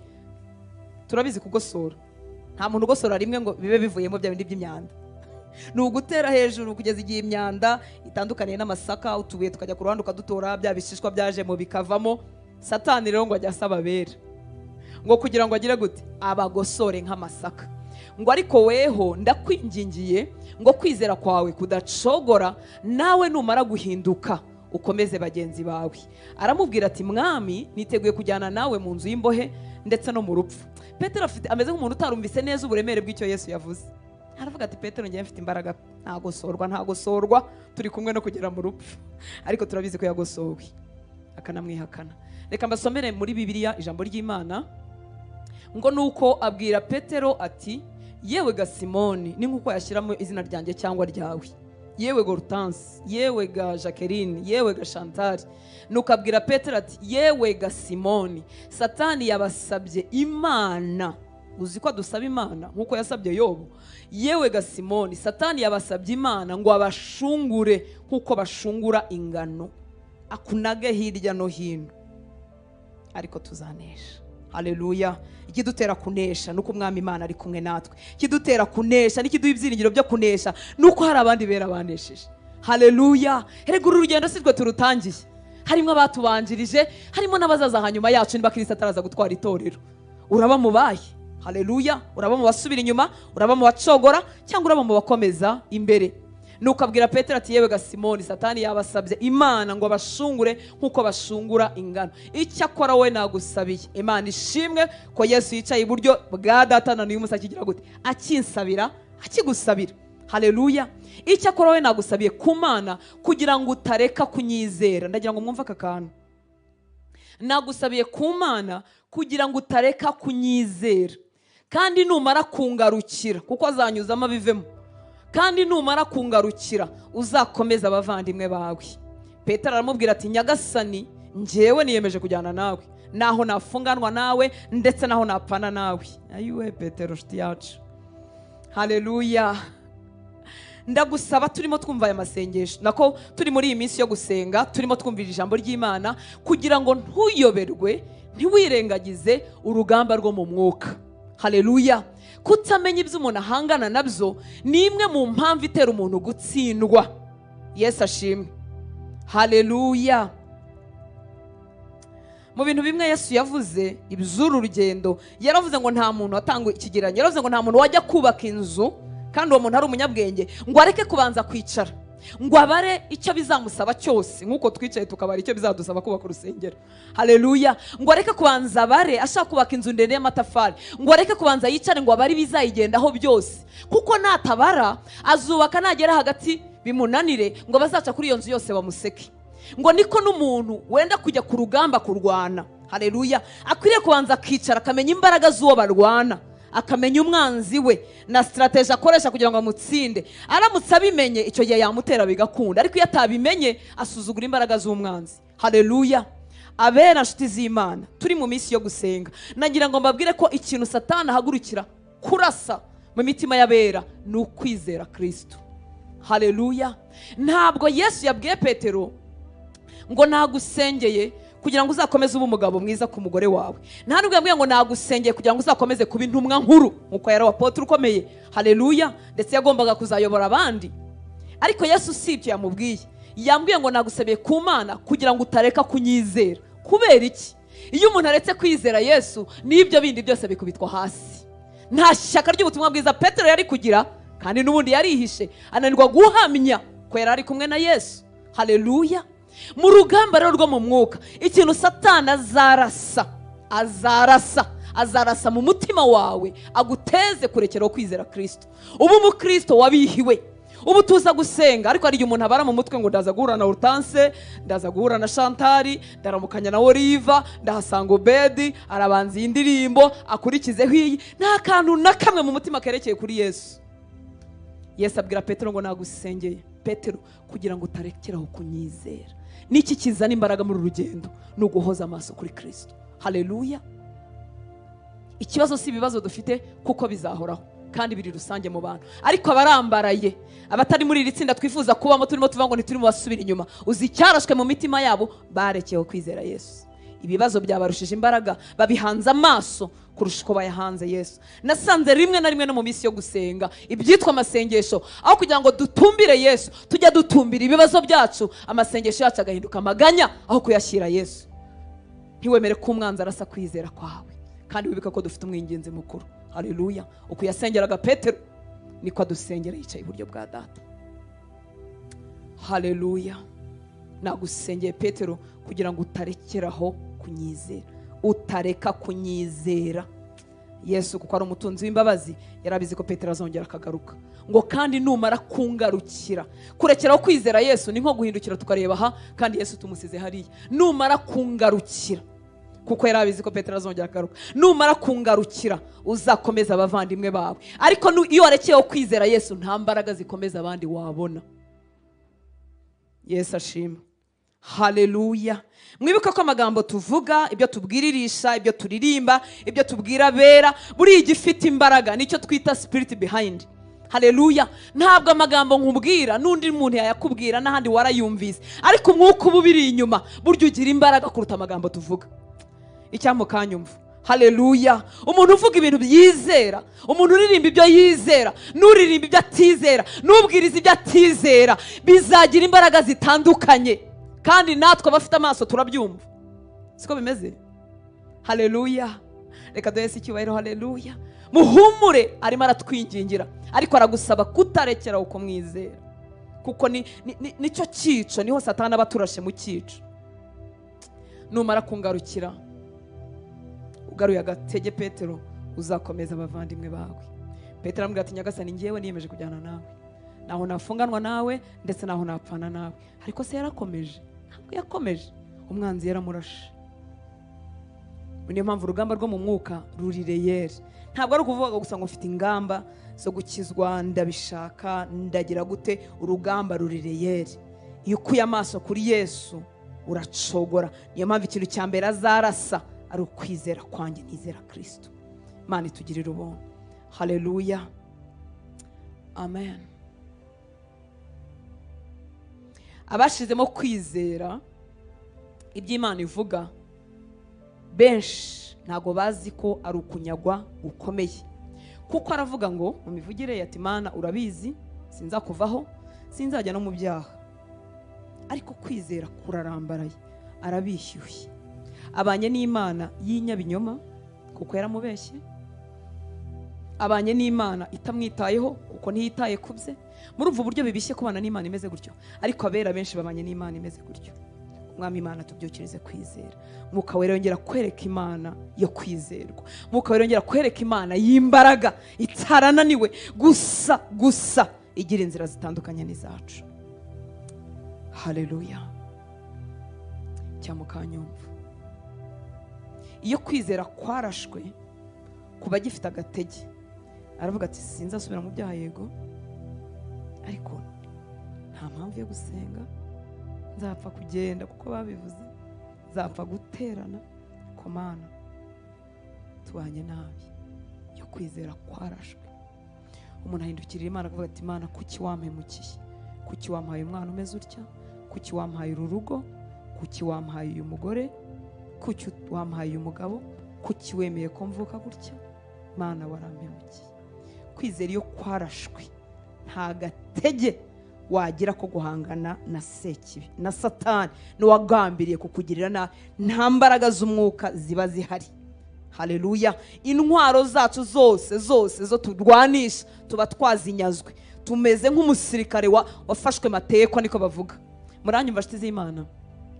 Turabizi kugosora. Nta muntu ugosora rimwe ngo bibe bivuyemo bya bindi by'imyanda. Ni ugutera hejuru kugeza igihe imyanda itandukaniye n'amasaka, utubuye tukajya ku ruhande ukadutora, bya bishishwa byajemo bikavamo. Satani rero ngo ajya asaba abera ngo kugira ngo agire gute, abagosore nk'amasaka. Ngo ariko weho ndakwingingiye ngo kwizera kwawe kudacogora, nawe numara guhinduka ukomeze bagenzi bawe. Aramubwira ati, mwami, niteguye kujyana nawe mu nzu y'imbohe ndetse no mu rupfu. Petero afite ameze nk'umuntu utarumvise neza uburemere bw'icyo Yesu yavuze. Aravuga ati, Petero ngiye mfite imbaraga, ntagosorwa, ntagosorwa, turi kumwe no kugera mu rupfu. Ariko turabizi ko yagosowe akanamwihakana. Reka mbasomere muri Bibiliya ijambo ry'Imana. Ngo nuko abwira Petero ati, yewe ga Simoni, ni nkuko yashyiramo izina ryanjye cyangwa ryawe, yewe Hortense, yewe ga Jacqueline, yewe ga Chantal. Nuko abwira Petero ati, yewe ga Simoni, Satani yabasabye Imana. Uzi ko adusaba Imana nkuko yasabye Yobu. Yewe ga Simoni, Satani yabasabye Imana ngo abashungure nkuko bashungura ingano, akunage hirya no hino, ariko tuzanesha. Haleluya. Ikidutera kunesha nuko umwami Imana ari kumwe natwe. Ikidutera kunesha n'ikiduha ibyiringiro byo kunesha nuko hari abandi bera banesheje. Haleluya. Erega uru rugendo si twe turutangiye, harimo abatubanjirije, harimo n'abazaza hanyuma yacu niba Kristo ataraza gutwara itorero. Uraba mubaye. Haleluya. Uraba mu basubira inyuma, uraba mu bacogora, cyangwa uraba mu bakomeza imbere. Nuko abwira Petero ati yewe ga Simoni, Satani yabasabye Imana ngo abashungure nkuko bashungura ingano, icyakora we nagusabiye. Imana ishimwe ko Yesu yicaye iburyo bwa Data na n'uyu munsi akigira gute? Akinsabira, akigusabira. Haleluya. Icyakora we nagusabiye ku Mana kugira ngo utareka kunyizera. Ndagira ngo mwumve aka kantu. Nagusabiye ku Mana kugira ngo utareka kunyizera, kandi numara kungarukira, kuko azanyuzamo abivemo, kandi numara kungarukira uzakomeza abavandimwe bawe. Petero aramubwira ati Nyagasani, njyewe niyemeje kujyana nawe, naho nafunganwa nawe ndetse naho napfana nawe. Ayiwe Petero nshuti yacu. Haleluya. Ndagusaba turimo twumva aya masengesho, nako turi muri iyi minsi yo gusenga, turimo twumvira ijambo ry'Imana, kugira ngo ntuyoberwe, ntiwirengagize urugamba rwo mu mwuka. Haleluya. Kutamenya ibyo umuntu ahangana nabyo ni imwe mu mpamvu itera umuntu gutsindwa. Yesu ashimwe. Haleluya. Mu bintu bimwe Yesu yavuze iby'uru rugendo, yaravuze ngo nta muntu watanga ikigereranyo, yaravuze ngo nta muntu wajya kubaka inzu kandi uwo muntu ari umunyabwenge ngo areke kubanza kwicara ngo abare icyo bizamusaba cyose, nkuko twicaye tukabara icyo bizadusaba kubaka urusengero. Haleluya. Ngo areke kubanza abare ashaka kubaka inzu ndende y'amatafari, ngo areke kubanza yicare ngo abare bizayigendaho byose, kuko natabara azubaka nagera hagati bimunanire, ngo bazaca kuri iyo nzu yose bamuseke. Ngo niko n'umuntu wenda kujya ku rugamba kurwana, haleluya, akwiriye kubanza akicara akamenya imbaraga z'uwo barwana, akamenya umwanzi we na strategy akoresha kugira ngo amutsinde. Aramutse abimenye icyo gihe yamutera bigakunda, ariko iyo atabimenye asuzugura imbaraga z'umwanzi. Haleluya. Abera nshuti z'Imana, turi mu minsi yo gusenga, nagira ngo mbabwire ko ikintu Satani ahagurukira kurasa mu mitima y'abera ni ukwizera Kristo. Haleluya. Ntabwo Yesu yabwiye Petero ngo nagusengeye kugira ngo uzakomeze ube umugabo mwiza ku mugore wawe. Nta nubwo yambwiye ngo nagusengeye kugira ngo uzakomeze kuba intumwa nkuru, nkuko yari apotre ukomeye. Haleluya. Ndetse yagombaga kuzayobora abandi. Ariko Yesu si ibyo yamubwiye. Yambwiye ngo nagusabiye ku Mana kugira ngo utareka kunyizera. Kubera iki? Iyo umuntu aretse kwizera Yesu, n'ibyo bindi byose bikubitwa hasi. Nta shyaka ry'ubutumwa bwiza Petero yari kugira, kandi n'ubundi yarihishe, ananirwa guhamya ko yari ari kumwe na Yesu. Haleluya. Mu rugamba rero rwo mu mwuka, ikintu Satani azarasa, azarasa mu mutima wawe, aguteze kurekera kwizera Kristo. Ubu umukristo wabihiwe, ubu tuza gusenga, ariko hari umuntu abara mu mutwe ngo ndaza guhura na Hortense, ndaza guhura na Chantari, ndaramukanya na Oliva, ndahasanga Obedi, arabanza indirimbo akurikizeho iyi, nta kantu na kamwe mu mutima kerekeye kuri Yesu. Yesu abwira Petero ngo nagusengeye Petero kugira ngo utarekeraho kunyizera. Niki kizana imbaraga muri rugendo? Ni uguhoza amaso kuri Kristo. Haleluya. Ikibazo si ibibazo dufite, kuko bizahoraho kandi biri rusange mu bantu, ariko abarambaraye, abatari muri iri tsinda twifuza kubamo, turimo tuvuga ngo ntituri mu basubira inyuma, uzi icyarashwe mu mitima yabo, barekeho kwizera Yesu. Ibibazo byabarushije imbaraga, babihanze amaso kurusha uko bayahanze Yesu. Nasanze rimwe na rimwe no mu minsi yo gusenga, ibyitwa amasengesho, aho kugira ngo dutumbire Yesu, tujya dutumbira ibibazo byacu, amasengesho yacu agahinduka amaganya aho kuyashyira Yesu. Ntiwemere ko umwanzi arasa kwizera kwawe, kandi wibuke ko dufite umwinginzi mukuru. Haleluya. Uko yasengeraga Petero niko adusengera yicaye iburyo bwa Data. Haleluya. Nagusengeye Petero kugira ngo utarekeraho kunyizera, utareka kunyizera. Yesu kuko ari umutunzi w'imbabazi, yarabizi ko Petero azongera akagaruka. Ngo kandi numara kungarukira, kurekeraho kwizera Yesu ni nko guhindukira tukareba aha, kandi Yesu tumusize hariya. Numara kungarukira, kuko yarabizi ko Petero azongera akagaruka, numara kungarukira uzakomeza abavandimwe bawe. Ariko iyo warekeyeho kwizera Yesu, nta mbaraga zikomeza abandi wabona. Yesu ashimwe. Haleluya. Mwibuke ko amagambo tuvuga, ibyo tubwiririsha, ibyo turirimba, ibyo tubwira abera, buri igifite imbaraga, nicyo twita spirit behind. Haleluya. Ntabwo amagambo nkubwira n'undi muntu yayakubwira n'ahandi warayumvise, ariko umwuka uba ubiri inyuma burya ugira imbaraga kuruta amagambo tuvuga. Icyamukanyumva. Haleluya. Umuntu uvuga ibintu byizera, umuntu uririmba ibyo yizera, n'uririmba ibyo atizera, n'ubwiriza ibyo atizera, bizagira imbaraga zitandukanye. Kandi natwe abafite amaso turabyumva. Siko bimeze? Haleluya. Reka duhese icyubahiro. Haleluya. Muhumure, arimo aratwingingira, ariko aragusaba kutarekera ukumwizera, kuko nicyo cyico, niho Satani aba aturashe mu cyico. Numara kungarukira ugaruye agatege Petero, uzakomeza abavandimwe bawe. Petero aramubwira ati Nyagasani, ngewe niyemeje kujyana nawe, naho nafunganwa nawe ndetse naho napfana nawe. Ariko se yarakomeje? Ntabwo yakomeje, umwanzi yaramurashe. Niyo mpamvu urugamba rwo mu mwuka ruri reyeri. Ntabwo ari ukuvuga gusa ngo mfite ingamba zo gukizwa, ndabishaka, ndagira gute. Urugamba ruri reyeri. Iyo ukuye amaso kuri Yesu uracogora. Niyo mpamvu ikintu cya mbere azarasa ari ukwizera kwanjye, nizera Kristo. Imana itugirire ubuntu. Haleluya, amen. Abashizemo kwizera ibyo Imana ivuga benshi ntago bazi ko ari ukunyagwa gukomeye, kuko aravuga ngo mu mivugire ya Imana urabizi, sinzakuvaho, sinzajya no mu byaha. Ariko kwizera kurarambaraye, arabishyushye, abanye n'Imana y'inyabinyoma kuko yaramubeshye, abanye n'Imana itamwitayeho kuko ntiyitaye kubye. Muri ubu buryo bibishye kubana n'Imana imeze gutyo, ariko abera benshi babanye n'Imana imeze gutyo. Mwami Imana tubyukirize kwizera. Mwuka Wera yongera kwereka Imana yo kwizerwa. Mwuka Wera yongera kwereka Imana y'imbaraga itarananiwe, gusa gusa igira inzira zitandukanye n'izacu. Haleluya. Cyamukanyumva. Iyo kwizera kwarashwe kuba gifite agatege, aravuga ati sinzasubira mu byaha, yego, ariko nta mpamvu yo gusenga, nzapfa kugenda kuko babivuze, nzapfa guterana komana, tubanye nabi. Yo kwizera kwarashwe, umuntu ahindukirira Imana akavuga ati Imana, kuki wampemukiye? Kuki wampaye umwana umeze utya? Kuki wampaye uru rugo? Kuki wampaye uyu mugore? Kuki wampaye uyu mugabo? Kuki wemeye ko mvuka gutya? Mana warampemukiye. Kwizera iyo kwarashwe nta gatege wagira ko guhangana na sekibi na Satani n'uwagambiriye kukugirira nabi. Nta mbaraga z'umwuka ziba zihari. Haleluya. Intwaro zacu zose zose zo turwanisha tuba twazinyazwe, tumeze nk'umusirikare wafashwe matekwa, niko bavuga. Muranyumva nshuti z'Imana?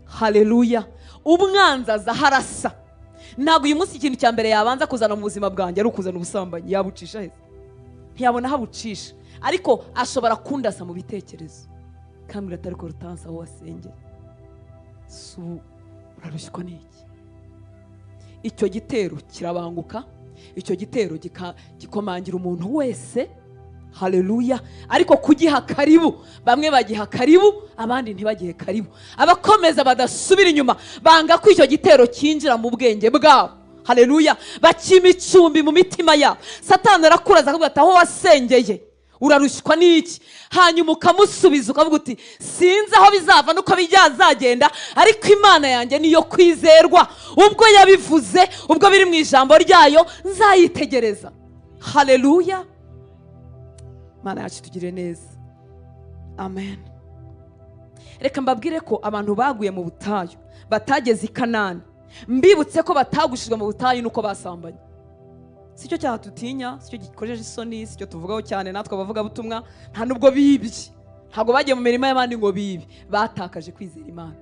Haleluya. Umwanzi aza harasa. Ntabwo uyu munsi ikintu cya mbere yabanza kuzana mu buzima bwanjye ari ukuzana ubusambanyi. Yabucisha heza? Ntiyabona aho abucisha, ariko ashobora kundasa mu bitekerezo. Kambwira atari ko rutansa aho wasengeye, si urarushywa n'iki? Icyo gitero kirabanguka, icyo gitero gikomangira umuntu wese. Haleluya. Ariko kugiha karibu, bamwe bagiha karibu, abandi ntibagihe karibu. Abakomeza badasubira inyuma, banga ko icyo gitero cyinjira mu bwenge bwabo. Haleluya. Bakima icumbi mu mitima yabo. Satani arakuraza akavuga ati aho wasengeye urarushywa n'iki? Hanyuma ukamusubiza ukavuga uti sinzi aho bizava nuko bijyazagenda, ariko Imana yanjye niyo kwizerwa, ubwo yabivuze, ubwo biri mu ijambo ryayo, nzayitegereza. Haleluya. Imana yacu tugire neza. Amen. Reka mbabwire ko abantu baguye mu butayu batageze i Kanani, mbibutse ko batagushijwe mu butayu nuko basambanye. Sicyo cyaha tutinya, sicyo gikojeje isoni, sicyo tuvugaho cyane natwe abavuga butumwa. Nta nubwo bibye, ntabwo bagiye mu mirima y'abandi ngo bibe, batakaje kwizera Imana.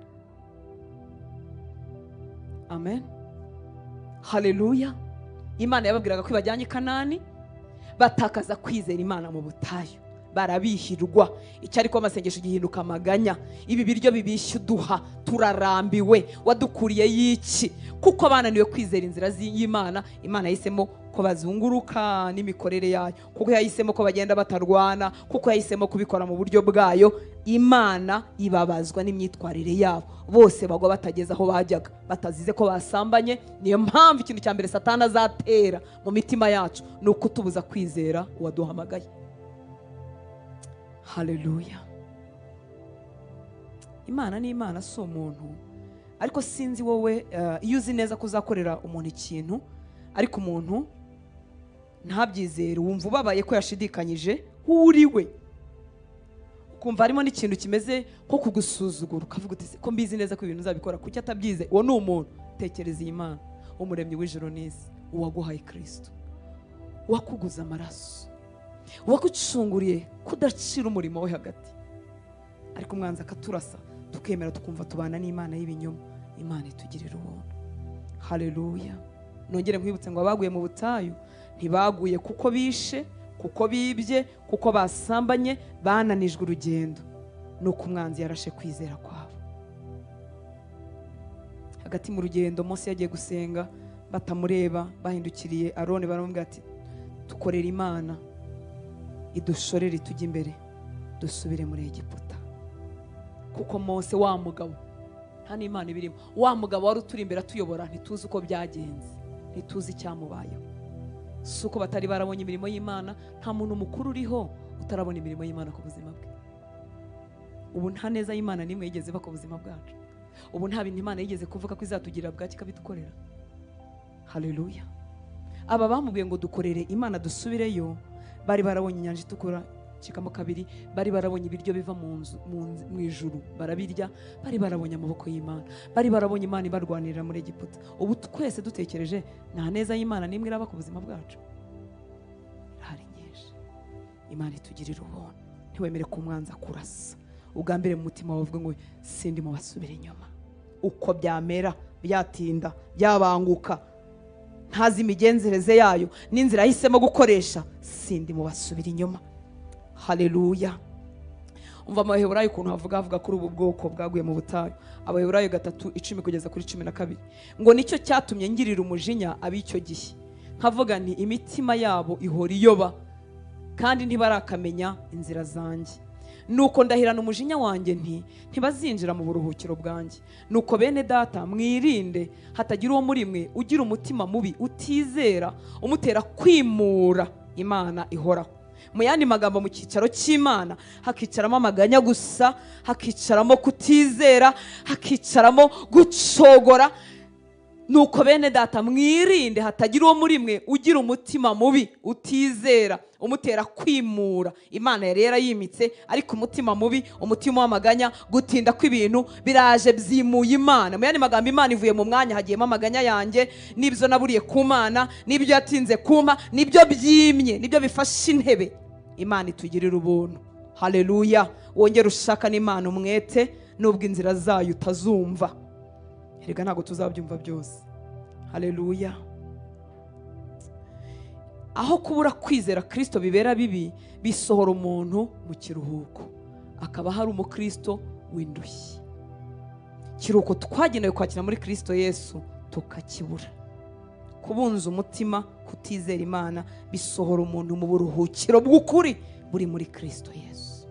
Amen. Haleluya. Imana yababwiraga ko ibajyanye i Kanani, batakaza kwizera Imana mu butayu, barabihirwa. Icyo ariko amasengesho gihinduka amaganya. Ibi biryo bibishye uduha, turarambiwe, wadukuriye y'iki? Kuko bananiwe kwizera inzira z'Imana. Imana yahisemo ko bazunguruka n'imikorere yayo, kuko yahisemo ko bagenda batarwana, kuko yahisemo kubikora mu buryo bwayo. Imana ibabazwa n'imyitwarire yabo. Bose bagwa batageze aho bajyaga, batazize ko basambanye. Niyo mpamvu ikintu cya mbere Satani azatera mu mitima yacu ni ukutubuza kwizera uwaduhamagaye. Haleluya. Imana ni Imana, si umuntu. Ariko sinzi wowe, iyo uzi neza ko uzakorera umuntu ikintu ariko umuntu ntabyizere, wumva ubabaye ko yashidikanyije uriwe, ukumva harimo n'ikintu kimeze nko kugusuzugura, ukavuga uti ko mbizi neza ko ibintu uzabikora, kuki atabyize? Uwo ni umuntu. Tekereza iyi Imana, umuremyi w'ijuru n'isi, uwaguhaye Kristo, Wakuguza amaraso, wagucunguriye kudacira umurimo we hagati. Ariko umwanzi akaturasa tukemera tukumva tubana n'Imana y'ibinyoma. Imana itugirira ubuntu. Haleluya. Nongere nkwibutse ngo abaguye mu butayu ntibaguye kuko bishe, kuko bibye, kuko basambanye, bananijwe urugendo. Nuko umwanzi yarashe kwizera kwabo. Hagati mu rugendo Mose yagiye gusenga, batamureba, bahindukiriye Aroni baramubwira ati tukorera Imana idushorere tujye imbere dusubire muri Egiputa. Kuko Mose wa mugabo nta n'Imana ibirimo, wa mugabo wari uturi imbere atuyobora, ntituzi uko byagenze, ntituzi icyamubayeho. Si uko batari barabonye imirimo y'Imana, nta muntu mukuru uriho utarabona imirimo y'Imana ku buzima bwe. Ubu nta neza y'Imana nimwe yigeze iba ku buzima bwacu. Ubu nta bintu Imana yigeze kuvuga ko izatugira bwaki ikabidukorera. Haleluya. Aba bamubwiye ngo dukorere Imana dusubireyo, bari barabonye inyanja itukura cikamo kabiri, bari barabonye ibiryo biva mu ijuru barabirya, bari barabonye amaboko y'Imana, bari barabonye Imana ibarwanirira muri Egiputa. Ubu twese dutekereje nta neza y'Imana nimwe iraba ku buzima bwacu. Hari nyinshi. Imana itugirira ubuntu. Ntiwemere ko umwanzi akurasa. Ugambire mu mutima wawe uvuge ngo sindi mu basubira inyuma. Uko byamera, byatinda, byabanguka, ntazi imigenzereze yayo n'inzira yahisemo gukoresha, sindi mu basubira inyuma. Haleluya. Umva Abaheburayo ukuntu havuga kuri ubu bwoko bwaguye mu butayu. Abaheburayo 3:10 kugeza kuri 12. Ngo nicyo cyatumye ngirira umujinya ab'icyo gihe, nkavuga nti imitima yabo ihora iyoba kandi ntibarakamenya inzira zanjye. Nuko ndahirana umujinya wanjye nti ntibazinjira mu buruhukiro bwanjye. Nuko bene data mwirinde hatagira uwo muri mwe ugira umutima mubi utizera umutera kwimura Imana ihoraho. Mu yandi magambo, mu cyicaro cy'Imana hakicaramo amaganya gusa, hakicaramo kutizera, hakicaramo gucogora. Nuko bene data mwirinde hatagira uwo muri mwe ugira umutima mubi utizera umutera kwimura Imana yari yarayimitse, ariko umutima mubi, umutima w'amaganya, gutinda kw'ibintu biraje byimuye Imana. Mu yandi magambo, Imana ivuye mu mwanya, hagiyemo amaganya yanjye, n'ibyo naburiye ku Mana, n'ibyo yatinze kuma, nibyo byimye, nibyo bifashe intebe. Imana itugirira ubuntu. Haleluya. Wongere ushaka n'Imana umwete, nubwo inzira zayo utazumva. Erega ntabwo tuzabyumva byose. Haleluya. Aho kubura kwizera Kristo bibera bibi, bisohora umuntu mu kiruhuko, akaba hari umukristo w'indushyi. Kiruhuko twagenewe kwakira muri Kristo Yesu tukakibura. Kubunza umutima, kutizera Imana bisohora umuntu mu buruhukiro bw'ukuri buri muri Kristo Yesu.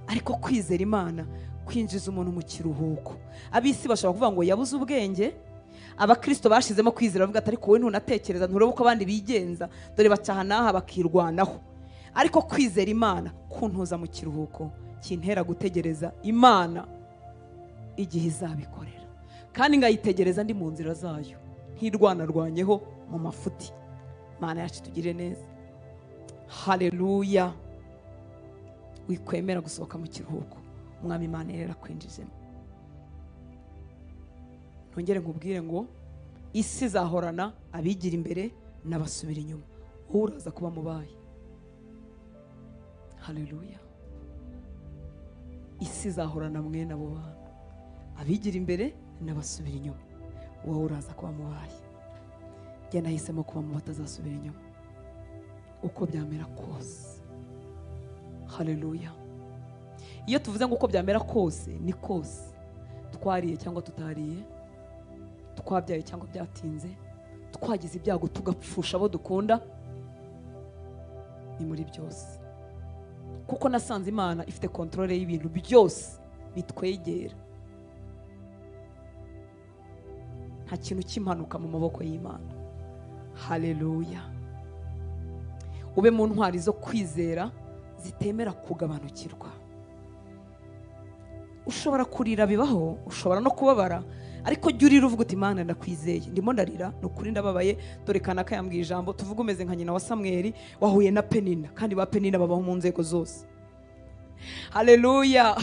Ariko kwizera Imana kwinjiza umuntu mu kiruhuko. Abisi bashobora kuvuga ngo yabuze ubwenge. Abakristo bashizemo kwizera bavuga ati ariko wowe ntunatekereza, nturebe uko abandi bigenza, dore bacaha naha bakirwanaho. Ariko kwizera Imana kuntuza mu kiruhuko kintera gutegereza Imana igihe izabikorera, kandi ngayitegereza ndi mu nzira zayo, ntirwanarwanyeho mu mafuti. Imana yacu tugire neza. Haleluya. Wikwemera gusohoka mu kiruhuko Umwami Imana yera kwinjijemo. Nongere nkubwire ngo isi izahorana abigira imbere n'abasubira inyuma. Wowe uraza kuba mubaye. Haleluya. Isi izahorana mwene abo bantu, abigira imbere n'abasubira inyuma. Wowe uraza kuba mubaye. Njye nahisemo kuba mu batazasubira inyuma uko byamera kose. Haleluya. Iyo tuvuze ngo uko byamera kose, ni kose. Twariye cyangwa tutariye, twabyaye cyangwa byatinze, twagize ibyago tugapfusha abo dukunda, ni muri byose. Kuko nasanze Imana ifite kontrole y'ibintu byose bitwegera. Nta kintu cy'impanuka mu maboko y'Imana. Haleluya. Ube mu ntwari zo kwizera zitemera kugabanukirwa. Ushobora kurira bibaho, ushobora no kubabara, ariko jya urira uvuga uti Imana ndakwizeye, ndimo ndarira, ni ukuri ndababaye, dore kanaka yambwiye ijambo. Tuvuge umeze nka nyina wa Samweli wahuye na Penina, kandi ba Penina babaho mu nzego zose. Haleluya.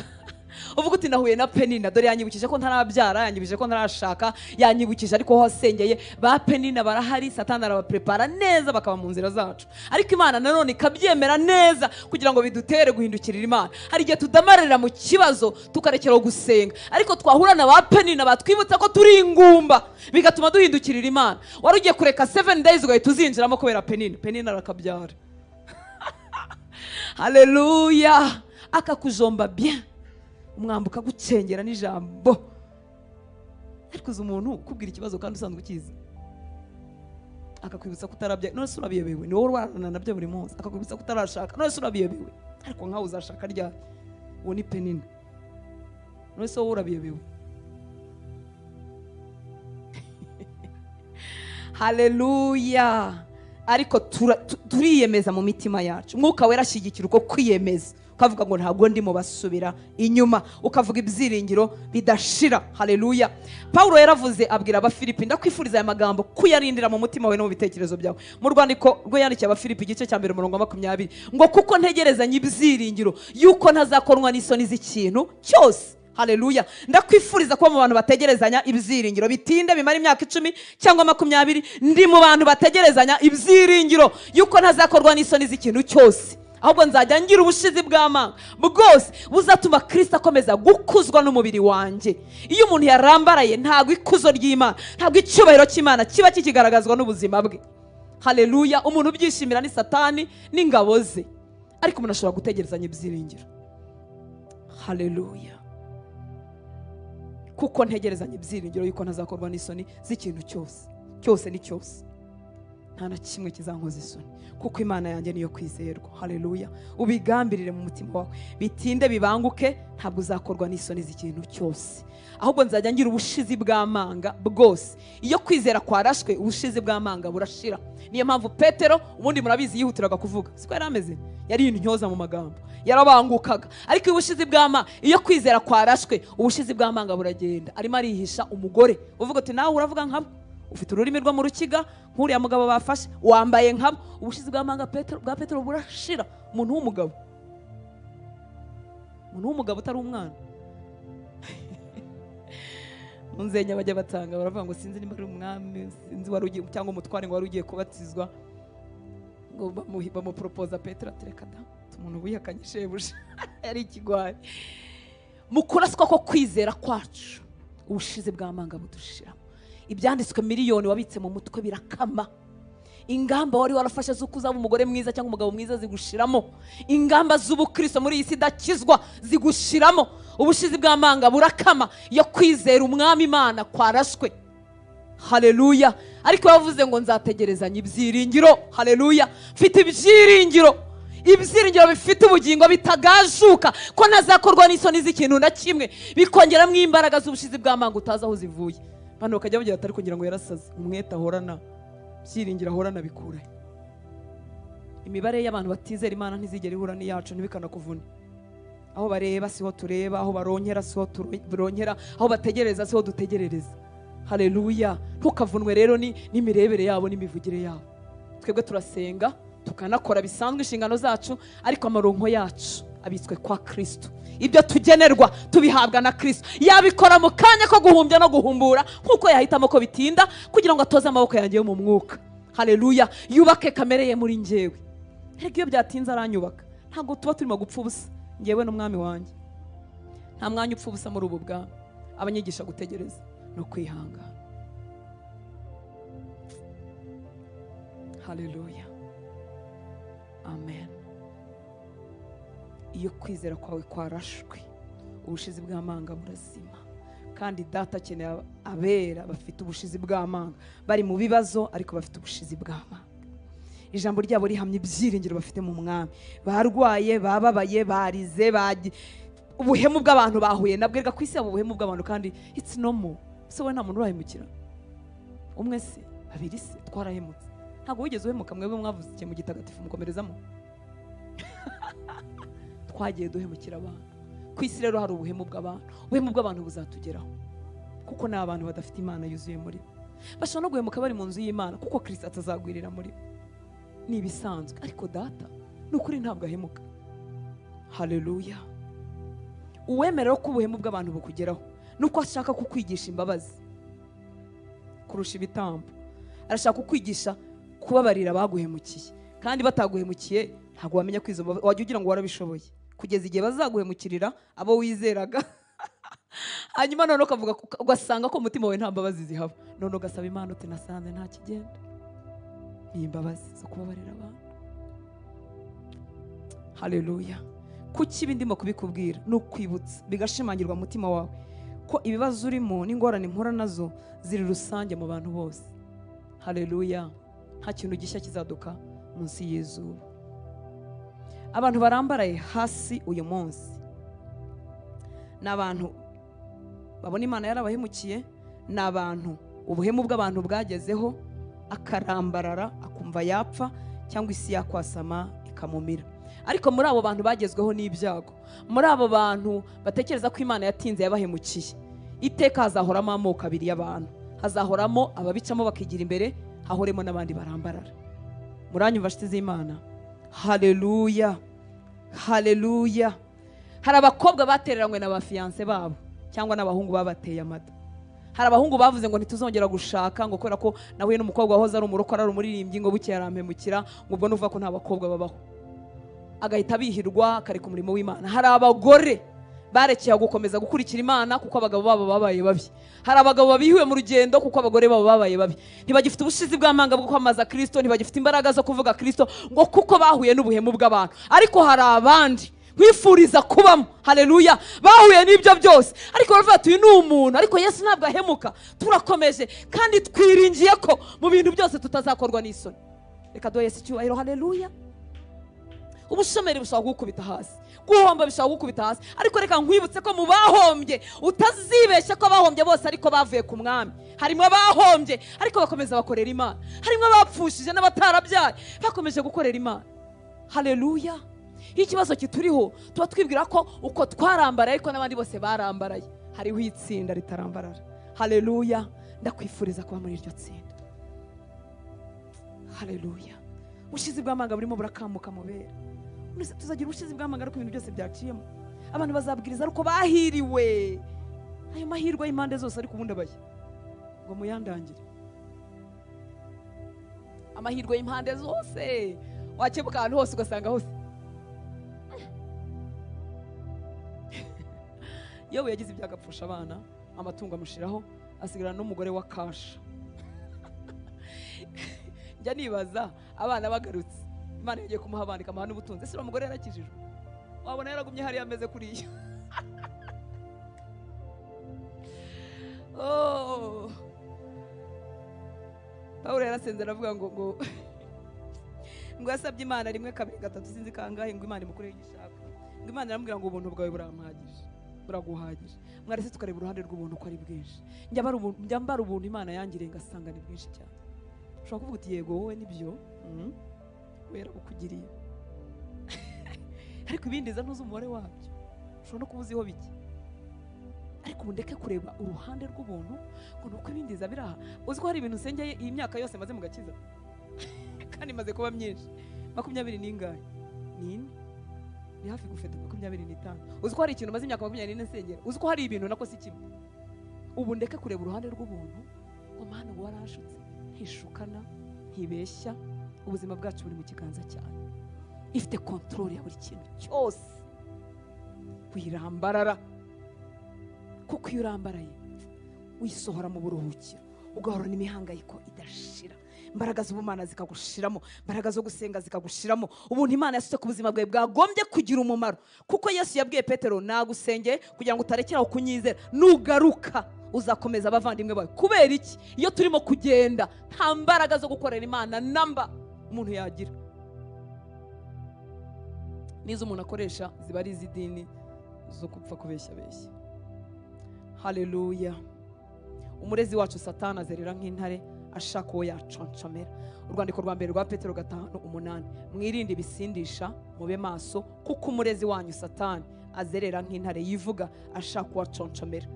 Uvuga uti nahuye na Penina, dore yanyibukije ko ntarabyara, yanyibukije ko ntarashaka, yanyibukije ariko ho wasengeye. Ba Penina barahari, Satani arabaprepara neza bakaba mu nzira zacu, ariko Imana nanone ikabyemera neza kugira ngo bidutere guhindukirira Imana. Hari igihe tudamarira mu kibazo tukarekera gusenga, ariko twahura na ba Penina batwibutsa ko turi ingumba, bigatuma duhindukirira Imana. Wari ugiye kureka 7 days ugahita uzinjiramo kubera Penina. Penina arakabyara. Haleluya. Akakujomba bien, umwambuka gucengera n'ijambo. Ariko uzi umuntu ukubwira ikibazo kandi usanzwe ukizi, akakwibutsa ko utarabyaye, none se urabiyobewe? Ni wowe urwana nabyo buri munsi. Akakwibutsa ko utarashaka, none se urabiyobewe? Ariko nkawe uzashaka ryari? Uwo ni Penina. None se wowe urabiyobewe? Haleluya. Ariko turiyemeza mu mitima yacu. Umwuka wera ashyigikira uko kwiyemeza, ukavuga ngo ntabwo ndimo basubira inyuma, ukavuga ibyiringiro bidashira. Haleluya. Paulo yaravuze abwira Abafilipi, ndakwifuriza aya magambo kuyarindira mu mutima wawe no mu bitekerezo byawe. Mu rwandiko rwo yandikiye Abafilipi igice cya 1 umurongo wa 20, ngo kuko ntegerezanye ibyiringiro yuko ntazakorwa n'isoni z'ikintu cyose. Haleluya. Ndakwifuriza kuba mu bantu bategerezanya ibyiringiro, bitinde bimara imyaka 10 cyangwa 20, ndi mu bantu bategerezanya ibyiringiro yuko ntazakorwa n'isoni z'ikintu cyose, ahubwo nzajya ngira ubushizi bw'amanga bwose buzatuma Kristo akomeza gukuzwa n'umubiri wanjye. Iyo umuntu yarambaraye ntabwo ikuzo ry'Imana, ntabwo icyubahiro cy'Imana kiba kikigaragazwa n'ubuzima bwe. Haleluya. Umuntu ubyishimira ni Satani n'ingabo ze, ariko umuntu ashobora gutegerezanya ibyiringiro. Haleluya. Kuko ntegerezanya ibyiringiro yuko ntazakorwa n'isoni z'ikintu cyose, cyose ni cyose, nta na kimwe kizankoza isoni, kuko Imana yanjye niyo kwizerwa. Haleluya. Ubigambirire mu mutima wawe, bitinde bibanguke, ntabwo uzakorwa n'isoni z'ikintu cyose, ahubwo nzajya ngira ubushizi bw'amanga bwose. Iyo kwizera kwarashwe, ubushizi bw'amanga burashira. Niyo mpamvu Petero, ubundi murabizi, yihutiraga kuvuga, siko yari ameze, yari intyoza mu magambo, yarabangukaga. Ariko ubushizi bw'amanga, iyo kwizera kwarashwe, ubushizi bw'amanga buragenda. Arimo arihisha umugore uvuga ati nawe uravuga nkabo, ufite ururimi rwo mu rukiga nk'uriya mugabo bafashe, wambaye nkabo. Ubushizi bw'amanga bwa Petero burashira. Umuntu w'umugabo, umuntu w'umugabo utari umwana. Munzenya bajya batanga baravuga ngo sinzi nimba ari umwami, sinzi wari ugiye cyangwa umutware ngo wari ugiye kubatizwa, ngo bamupropoza Petero ati reka da, umuntu wihakanye shebuja. Yari ikigwari. Mu kuraswa ko kwizera kwacu, ubushizi bw'amanga budushiramo. Ibyanditswe miliyoni wabitse mu mutwe birakama. Ingamba wari warafashe z'uko uzaba umugore mwiza cyangwa umugabo mwiza zigushiramo. Ingamba z'ubukristo muri iyi si idakizwa zigushiramo. Ubushizi bw'amanga burakama iyo kwizera umwami Imana kwarashwe. Haleluya. Ariko yavuze ngo nzategerezanya ibyiringiro. Haleluya. Mfite ibyiringiro, ibyiringiro bifite ubugingo bitagajuka, ko ntazakorwa n'isoni z'ikintu na kimwe, bikongeramo imbaraga z'ubushizi bw'amanga utazi aho zivuye. Bano bakajya bagira atari kugira ngo yarasaze, umwete ahorana, byiringiro ahorana bikura. Imibare y'abantu batizera Imana ntizigera ihura n'iyacu, ntibikanakuvune. Aho bareba siho tureba, aho baronkera siho turonkera, aho bategereza siho dutegerereza. Haleluya. Ntukavunwe rero n'imirebere yabo n'imivugire yabo. Twebwe turasenga tukanakora bisanzwe inshingano zacu, ariko amaronko yacu abitswe kwa Kristo. Ibyo tugenerwa tubihabwa na Kristo. Yabikora mu kanya ko guhumbya no guhumbura, nkuko yahitamo ko bitinda kugira ngo atoze amaboko yanjye yo mu mwuka. Haleluya. Yubake kamere ye muri njyewe. Erega iyo byatinze aranyubaka. Ntabwo tuba turimo gupfa ubusa, njyewe n'umwami wanjye. Nta mwanya upfa ubusa muri ubu bwami. Abanyigisha gutegereza no kwihangana. Haleluya. Amen. Iyo kwizera kwawe kwarashwe, ubushizi bw'amanga burazima. Kandi Data akeneye abera bafite ubushizi bw'amanga, bari mu bibazo ariko bafite ubushizi bw'amanga. Ijambo ryabo rihamye ibyiringiro bafite mu mwami. Barwaye, bababaye, barize, ubuhemu bw'abantu bahuye nabwo. Erega ku isi abo ubuhemu bw'abantu, kandi it's normal. Se we nta muntu urahemukira? Umwe se, babiri se, twarahemutse. Ntabwo wigeze uhemuka mwebwe mwavuze ikintu mu gitagatifu mukomerezamo. Twagiye duhemukira abantu. Ku isi rero hari ubuhemu bw'abantu. Ubuhemu bw'abantu buzatugeraho, kuko ni abantu badafite Imana yuzuye muri bo. Bashobora no guhemuka bari mu nzu y'Imana, kuko Kristo atazagwirira muri bo. Ni ibisanzwe. Ariko Data ni ukuri ntabwo ahemuka. Haleluya. Uwemerera ko ubuhemu bw'abantu bukugeraho nuko ashaka kukwigisha imbabazi kurusha ibitambo. Arashaka kukwigisha kubabarira abaguhemukiye, kandi bataguhemukiye ntabwo wamenya ko izo wajya ugira ngo warabishoboye kugeza igihe bazaguhemukirira abo wizeraga. Hanyuma none ukavuga ugasanga ko umutima wawe nta mbabazi zihaba, none ugasaba Imana uti nasanze nta kigenda, ni imbabazi zo kubabarira abantu. Haleluya. Kuki ibi ndimo kubikubwira? Ni ukwibutsa bigashimangirwa mu mutima wawe ko ibibazo urimo n'ingorane mpura nazo ziri rusange mu bantu bose. Haleluya. Nta kintu gishya kizaduka munsi y'izuba. Abantu barambaraye hasi uyu munsi ni abantu babona Imana yarabahemukiye, ni abantu ubuhemu bw'abantu bwagezeho akarambarara akumva yapfa cyangwa isi yakwasama ikamumira. Ariko muri abo bantu bagezweho n'ibyago, muri abo bantu batekereza ko Imana yatinze yabahemukiye, iteka hazahoramo amoko abiri y'abantu. Hazahoramo ababicamo bakigira imbere, hahoremo n'abandi barambarara. Muranyumva nshuti z'Imana? Haleluya, haleluya. Hari abakobwa batereranywe na ba fiancé babo cyangwa n'abahungu babateye amata. Hari abahungu bavuze ngo ntituzongera gushaka ngo kubera ko nahuye n'umukobwa wahoze ari umurokore ari umuririmbyi ngo buke yarampemukira, ngo ubwo nuvuga ko nta bakobwa babaho, agahita bihirwa akareka umurimo w'Imana. Hari abagore barekeye gukomeza gukurikira Imana kuko abagabo babo babaye babi. Hari abagabo babihiwe mu rugendo kuko abagore babo babaye babi. Ntibagifite ubushizi bw'amanga bwo kwamamaza Kristo, ntibagifite imbaraga zo kuvuga Kristo ngo kuko bahuye n'ubuhemu bw'abantu. Ariko hari abandi nkwifuriza kubamo, haleluya, bahuye n'ibyo byose ariko baravuga ati uyu ni umuntu, ariko Yesu ntabwo ahemuka. Turakomeje kandi twiringiye ko mu bintu byose tutazakorwa n'isoni. Reka duhe Yesu icyubahiro, haleluya. Ubushomeri bushobora kugukubita hasi, guhomba bishobora kugukubita hasi, ariko reka nkwibutse ko mu bahombye utazibeshya ko abahombye bose ariko bavuye ku mwami. Harimo abahombye ariko bakomeza bakorera Imana, harimo abapfushije n'abatarabyaye bakomeje gukorera Imana. Haleluya. Iyo ikibazo kituriho tuba twibwira ko uko twarambaraye ariko n'abandi bose barambaraye. Hariho itsinda ritarambarara. Haleluya. Ndakwifuriza kuba muri iryo tsinda. Haleluya. Ubushizi bw'amanga burimo burakamuka mubera. Tuzagira ubushizi bw'amanga ariko ibintu byose byaciyemo. Abantu bazabwiriza ariko bahiriwe. Ayo mahirwe y'impande zose ariko ubundi abaye ngo muyandangire. Amahirwe y'impande zose wakebuka ahantu hose ugasanga hose. Yobu yagize ibyago apfusha abana, amatungo amushiraho, asigarana n'umugore wa kasha. Njya nibaza abana bagarutse Imana yagiye kumuha abana ikamuha n'ubutunzi, ese uwo mugore yarakijijwe? Wabona yaragumye hariya ameze kuriya. Oh. Pawulo yarasenze aravuga ngo ngo yasabye Imana rimwe kabiri gatatu sinzi kangahe ngo Imana imukureho igishaka, ngo Imana iramubwira ngo ubuntu bwawe burampagije, buraguhagije. Mwarese tukareba uruhande rw'ubuntu ko ari bwinshi. Njya mbara ubuntu Imana yangiriye ngasanga ni bwinshi cyane. Ushobora kuvuga uti yego wowe nibyo wera ukugiriye, ariko ibindi za ntuzi umubare wabyo, ushobora no kuba uziho bike. Ariko ubu ndeke kureba uruhande rw'ubuntu ngo nuko ibindi za biraha. Uzi ko hari ibintu usengeye iyi myaka yose maze mu gakiza kandi maze kuba myinshi, 24 n'ingahe? Ni ine, ni hafi gufeta 25. Uzi ko hari ikintu maze imyaka 24 nsengera? Uzi ko hari ibintu nako si kimwe? Ubu ndeke kureba uruhande rw'ubuntu ngo Mana ngo warashutse, ntishukana, ntibeshya, ubuzima bwacu buri mu kiganza cyawe, ifite control ya buri kintu cyose. Wirambarara, kuko iyo urambaraye wisohora mu buruhukiro, ugahorana imihangayiko idashira, imbaraga z'ubumana zikagushiramo, imbaraga zo gusenga zikagushiramo. Ubuntu Imana yasutse ku buzima bwawe bwagombye kugira umumaro, kuko Yesu yabwiye Petero, nagusengeye kugira ngo utarekeraho kunyizera, nugaruka uzakomeza abavandimwe bawe. Kubera iki? Iyo turimo kugenda nta mbaraga zo gukorera Imana namba umuntu yagira. Nizo umuntu akoresha ziba ari iz'idini zo gupfa kubeshya beshya. Haleluya. Umurezi wacu Satani azerera nk'intare ashaka uwo yaconcomera. Urwandiko rwa mbere rwa Petero 5:8, mwirinde ibisindisha mube maso, kuko umurezi wanyu Satani azerera nk'intare yivuga ashaka uwo aconcomera.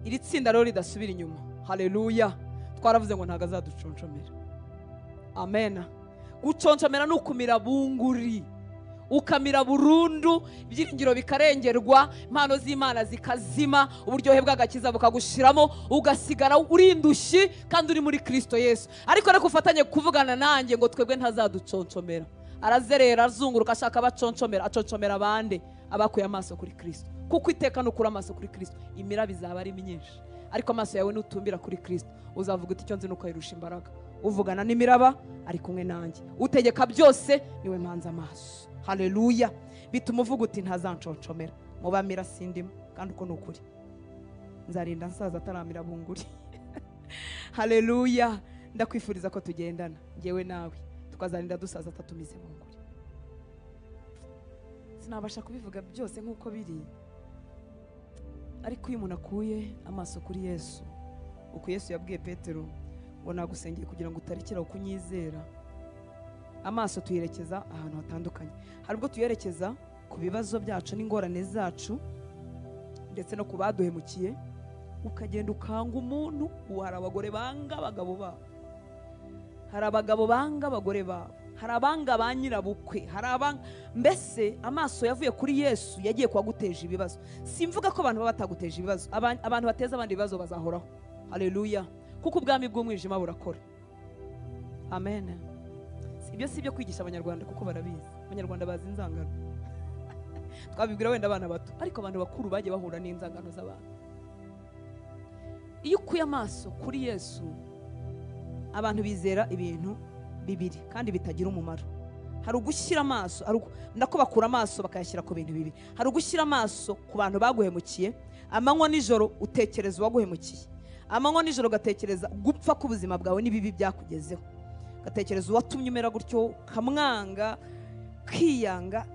Iri tsinda rero ridasubira inyuma. Haleluya. Twaravuze ngo ntago azaduconcomera. Amen. Guconcomera ni ukumira bunguri. Ukamira burundu, ibyiringiro bikarengerwa, impano z'Imana zikazima, uburyohe bw'agakiza bukagushiramo, ugasigara uri indushyi kandi uri muri Kristo Yesu. Ariko reka ufatanye kuvugana nanjye ngo twebwe ntazaduconcomera. Arazerera, azunguruka, ashaka abaconcomera, aconcomera abandi abakuye amaso kuri Kristo. Kuko iteka nukura amaso kuri Kristo, imiraba izaba ari myinshi. Ariko amaso yawe nutumbira kuri Kristo, uzavuga uti icyo nzi nuko ayirusha imbaraga. Uvugana n'imiraba ari kumwe nanjye, utegeka byose niwe mpanze amaso. Haleluya. Bituma uvuga uti ntazanconcomera, mubamira sindimo, kandi uko ni ukuri, nzarinda nsaza ataramira bunguri. Haleluya. Ndakwifuriza ko tugendana njyewe nawe, tukazarinda dusaza atatumize bunguri. Sinabasha kubivuga byose nk'uko biri, ariko iyo umuntu akuye amaso kuri Yesu, uko Yesu yabwiye Petero ngo nagusengeye kugira ngo utarekera ukunyizera, amaso tuyerekeza ahantu hatandukanye. Hari ubwo tuyerekeza ku bibazo byacu n'ingorane zacu, ndetse no ku baduhemukiye, ukagenda ukanga umuntu. Ubu hari abagore banga abagabo babo, hari abagabo banga abagore babo, hari abanga ba nyirabukwe, hari abanga, mbese amaso yavuye kuri Yesu yagiye kubaguteje ibibazo. Simvuga ko abantu baba bataguteje ibibazo, abantu bateza abandi ibibazo bazahoraho. Haleluya. Kuko ubwami bw'umwijima burakora. Amen. Ibyo si ibyo kwigisha abanyarwanda kuko barabizi. Abanyarwanda bazi inzangano. Twabibwira wenda abana bato, ariko abantu bakuru bagiye bahura n'inzangano z'abantu. Iyo ukuye amaso kuri Yesu, abantu bizera ibintu bibiri kandi bitagira umumaro. Hari ugushyira amaso, nako bakura amaso bakayashyira ku bintu bibiri. Hari ugushyira amaso ku bantu baguhemukiye, amanywa nijoro utekereza uwaguhemukiye, amanywa nijoro ugatekereza gupfa k'ubuzima bwawe n'ibibi byakugezeho, ugatekereza uwatumye umera gutyo, ukamwanga, ukiyanga,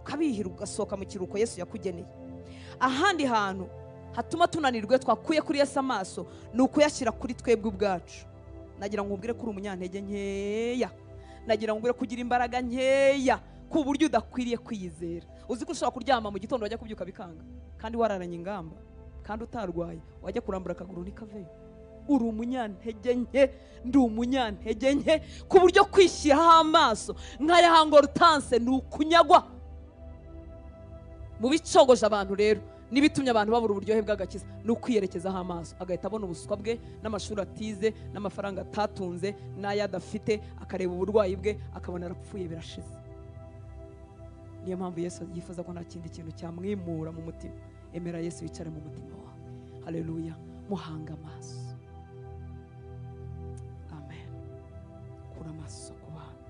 ukabihira, ugasohoka mu kiruhuko Yesu yakugeneye. Ahandi hantu hatuma tunanirwe twakuye kuri Yesu amaso ni ukuyashyira kuri twebwe ubwacu. Nagira ngo nkubwire ko uri umunyantege nkeya, nagira ngo nkubwire kugira imbaraga nkeya ku buryo udakwiriye kwiyizera. Uzi ko ushobora kuryama mu gitondo wajya kubyuka bikanga, kandi wararanye ingamba, kandi utarwaye, wajya kurambura akaguru nikaveyo. Uri umunyantege nke, ndi umunyantege nke, ku buryo kwishyiraho amaso nk'aya Hortense ni ukunyagwa. Mu bicogoje abantu rero n'ibitumye abantu babura uburyohe bw'agakiza ni ukwiyerekezaho amaso, agahita abona ubuswa bwe n'amashuri atize n'amafaranga atatunze n'ayo adafite, akareba uburwayi bwe akabona arapfuye, birashize. Niyo mpamvu Yesu yifuza ko nta kindi kintu cyamwimura mu mutima. Emera Yesu yicare mu mutima wawe. Haleluya. Muhanga amaso. Amen. Kura amaso ku bantu.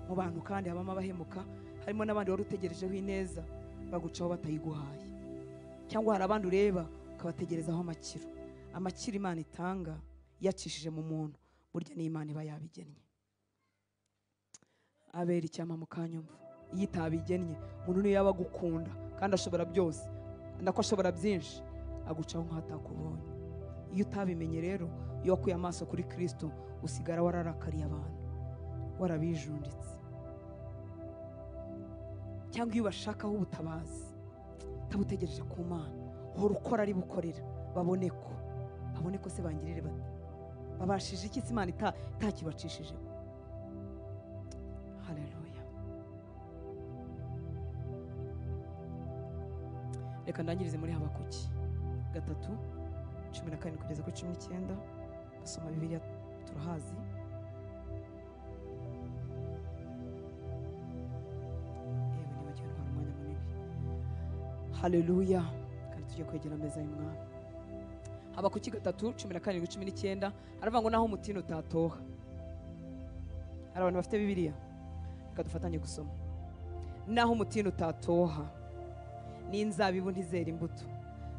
Mu bantu kandi habamo abahemuka, harimo n'abandi wari utegerejeho ineza bagucaho batayiguhaye. Cyangwa hari abandi ureba ukabategerezaho amakiro. Amakiro Imana itanga yacishije mu muntu, burya ni Imana iba yabigennye. Abera icyama mukanyumva, iyo itabigennye umuntu niyo yaba agukunda kandi ashobora byose, ndako ashobora byinshi, agucaho nk'atakubonye. Iyo utabimenye rero, iyo wakuye amaso kuri Kristo, usigara wararakariye abantu, warabijunditse. Cyangwa iyo bashakaho ubutabazi utabutegereje ku Mana, uhora ukora ari bukorera, babone ko se bangirire bate, babashije iki se Imana itakibacishije. Haleluya. Reka ndangirize muri Habakuki 3:17 kugeza kuri 19. Basoma Bibiliya turahazi. Yewe nibagiwe ntwara umwanya munini. Haleluya. Kandi tujye kwegera ameza y'Umwami. Habakuki 3:17-19 aravuga ngo naho umutini utatoha. Hari abantu bafite Bibiliya, reka dufatanye gusoma. Naho umutini utatoha, n'inzabibu ntizera imbuto,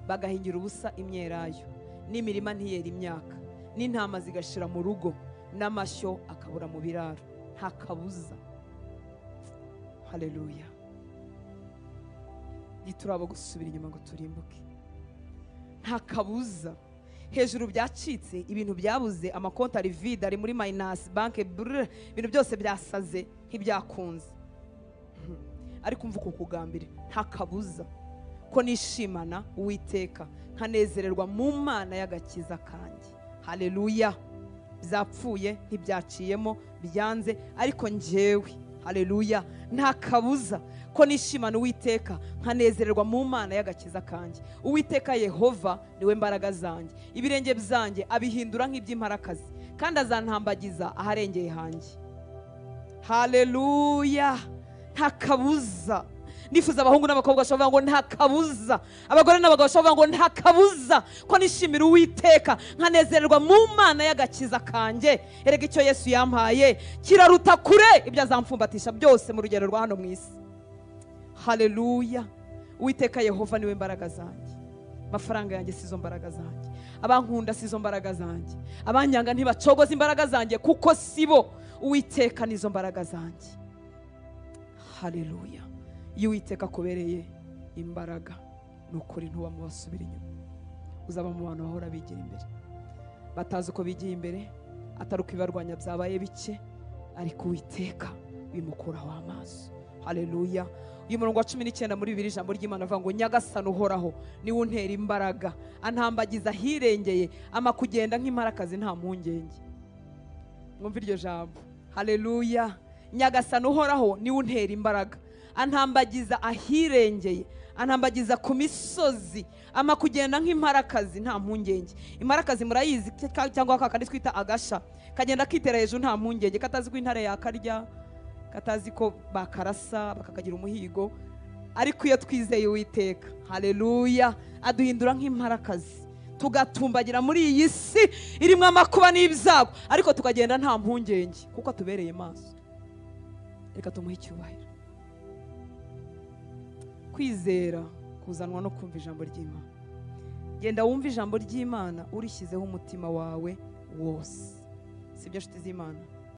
bagahingira ubusa imyelayo, n'imirima ntiyera imyaka, n'intama zigashira mu rugo, n'amashyo akabura mu biraro, nta kabuza. Haleluya. Ntituraba gusubira inyuma ngo turimbuke. Nta kabuza. Hejuru byacitse, ibintu byabuze, amakonti ari vide, ari muri minus, banke brr, ibintu byose byasaze ntibyakunze. Ariko umva uko kugambire, nta kabuza ko nishimana Uwiteka, nkanezererwa mu Mana y'agakiza kanjye. Haleluya. Byapfuye, ntibyaciyemo, byanze, ariko njyewe Haleluya. Nta kabuza ko nishimana Uwiteka, nkanezererwa mu Mana y'agakiza kanjye. Uwiteka Yehova niwe mbaraga zanjye, ibirenge byanjye abihindura nk'iby'imparakazi, kandi azantambagiza aharengeye hanjye. Haleluya. Nta kabuza. Nifuza abahungu n'abakobwa bashobora ngo nta kabuza, abagore n'abagabo bashobora ngo nta kabuza ko nishimira Uwiteka, nkanezererwa mu Mana y'agakiza kanjye. Erega icyo Yesu yampaye kiraruta kure ibyo azamfumbatisha byose mu rugero rwa hano mu isi. Haleluya. Uwiteka Yehova niwe mbaraga zanjye. Amafaranga yanjye sizo mbaraga zanjye, abankunda sizo mbaraga zanjye, abanyanga ntibacogoza imbaraga zanjye, kuko sibo. Uwiteka nizo mbaraga zanjye. Haleluya. Iyo Uwiteka akubereye imbaraga, ni ukuri ntuba mu basubira inyuma, uzaba mu bantu bahora bigira imbere, batazi uko bigiye imbere, atari uko ibibarwanya byabaye bike, ariko Uwiteka bimukuraho amaso. Haleluya. Uyu murongo wa 19 muri Bibiliya, ijambo ry'Imana avuga ngo Nyagasani uhoraho niwe untera imbaraga, antambagiza ahirengeye, ama kugenda nk'imparakazi nta mpungenge. Mwumve iryo jambo. Haleluya. Nyagasani uhoraho niwe untera imbaraga, antambagiza ahirengeye, antambagiza ku misozi, ama kugenda nk'imparakazi nta mpungenge. Imparakazi murayizi, cyangwa kakandi twita agasha, kagenda kitera hejuru nta mpungenge, katazi ko intare yakarya, katazi ko bakarasa bakakagira umuhigo. Ariko iyo twizeye Uwiteka, haleluya, aduhindura nk'imparakazi, tugatumbagira muri iyi si irimo amakuba n'ibyago, ariko tukagenda nta mpungenge kuko atubereye maso. Reka tumuhe icyubahiro. Kwizera kuzanwa no kumva ijambo ry'Imana. Genda wumve ijambo ry'Imana urishyizeho umutima wawe wose. Sibyo nshuti z'Imana?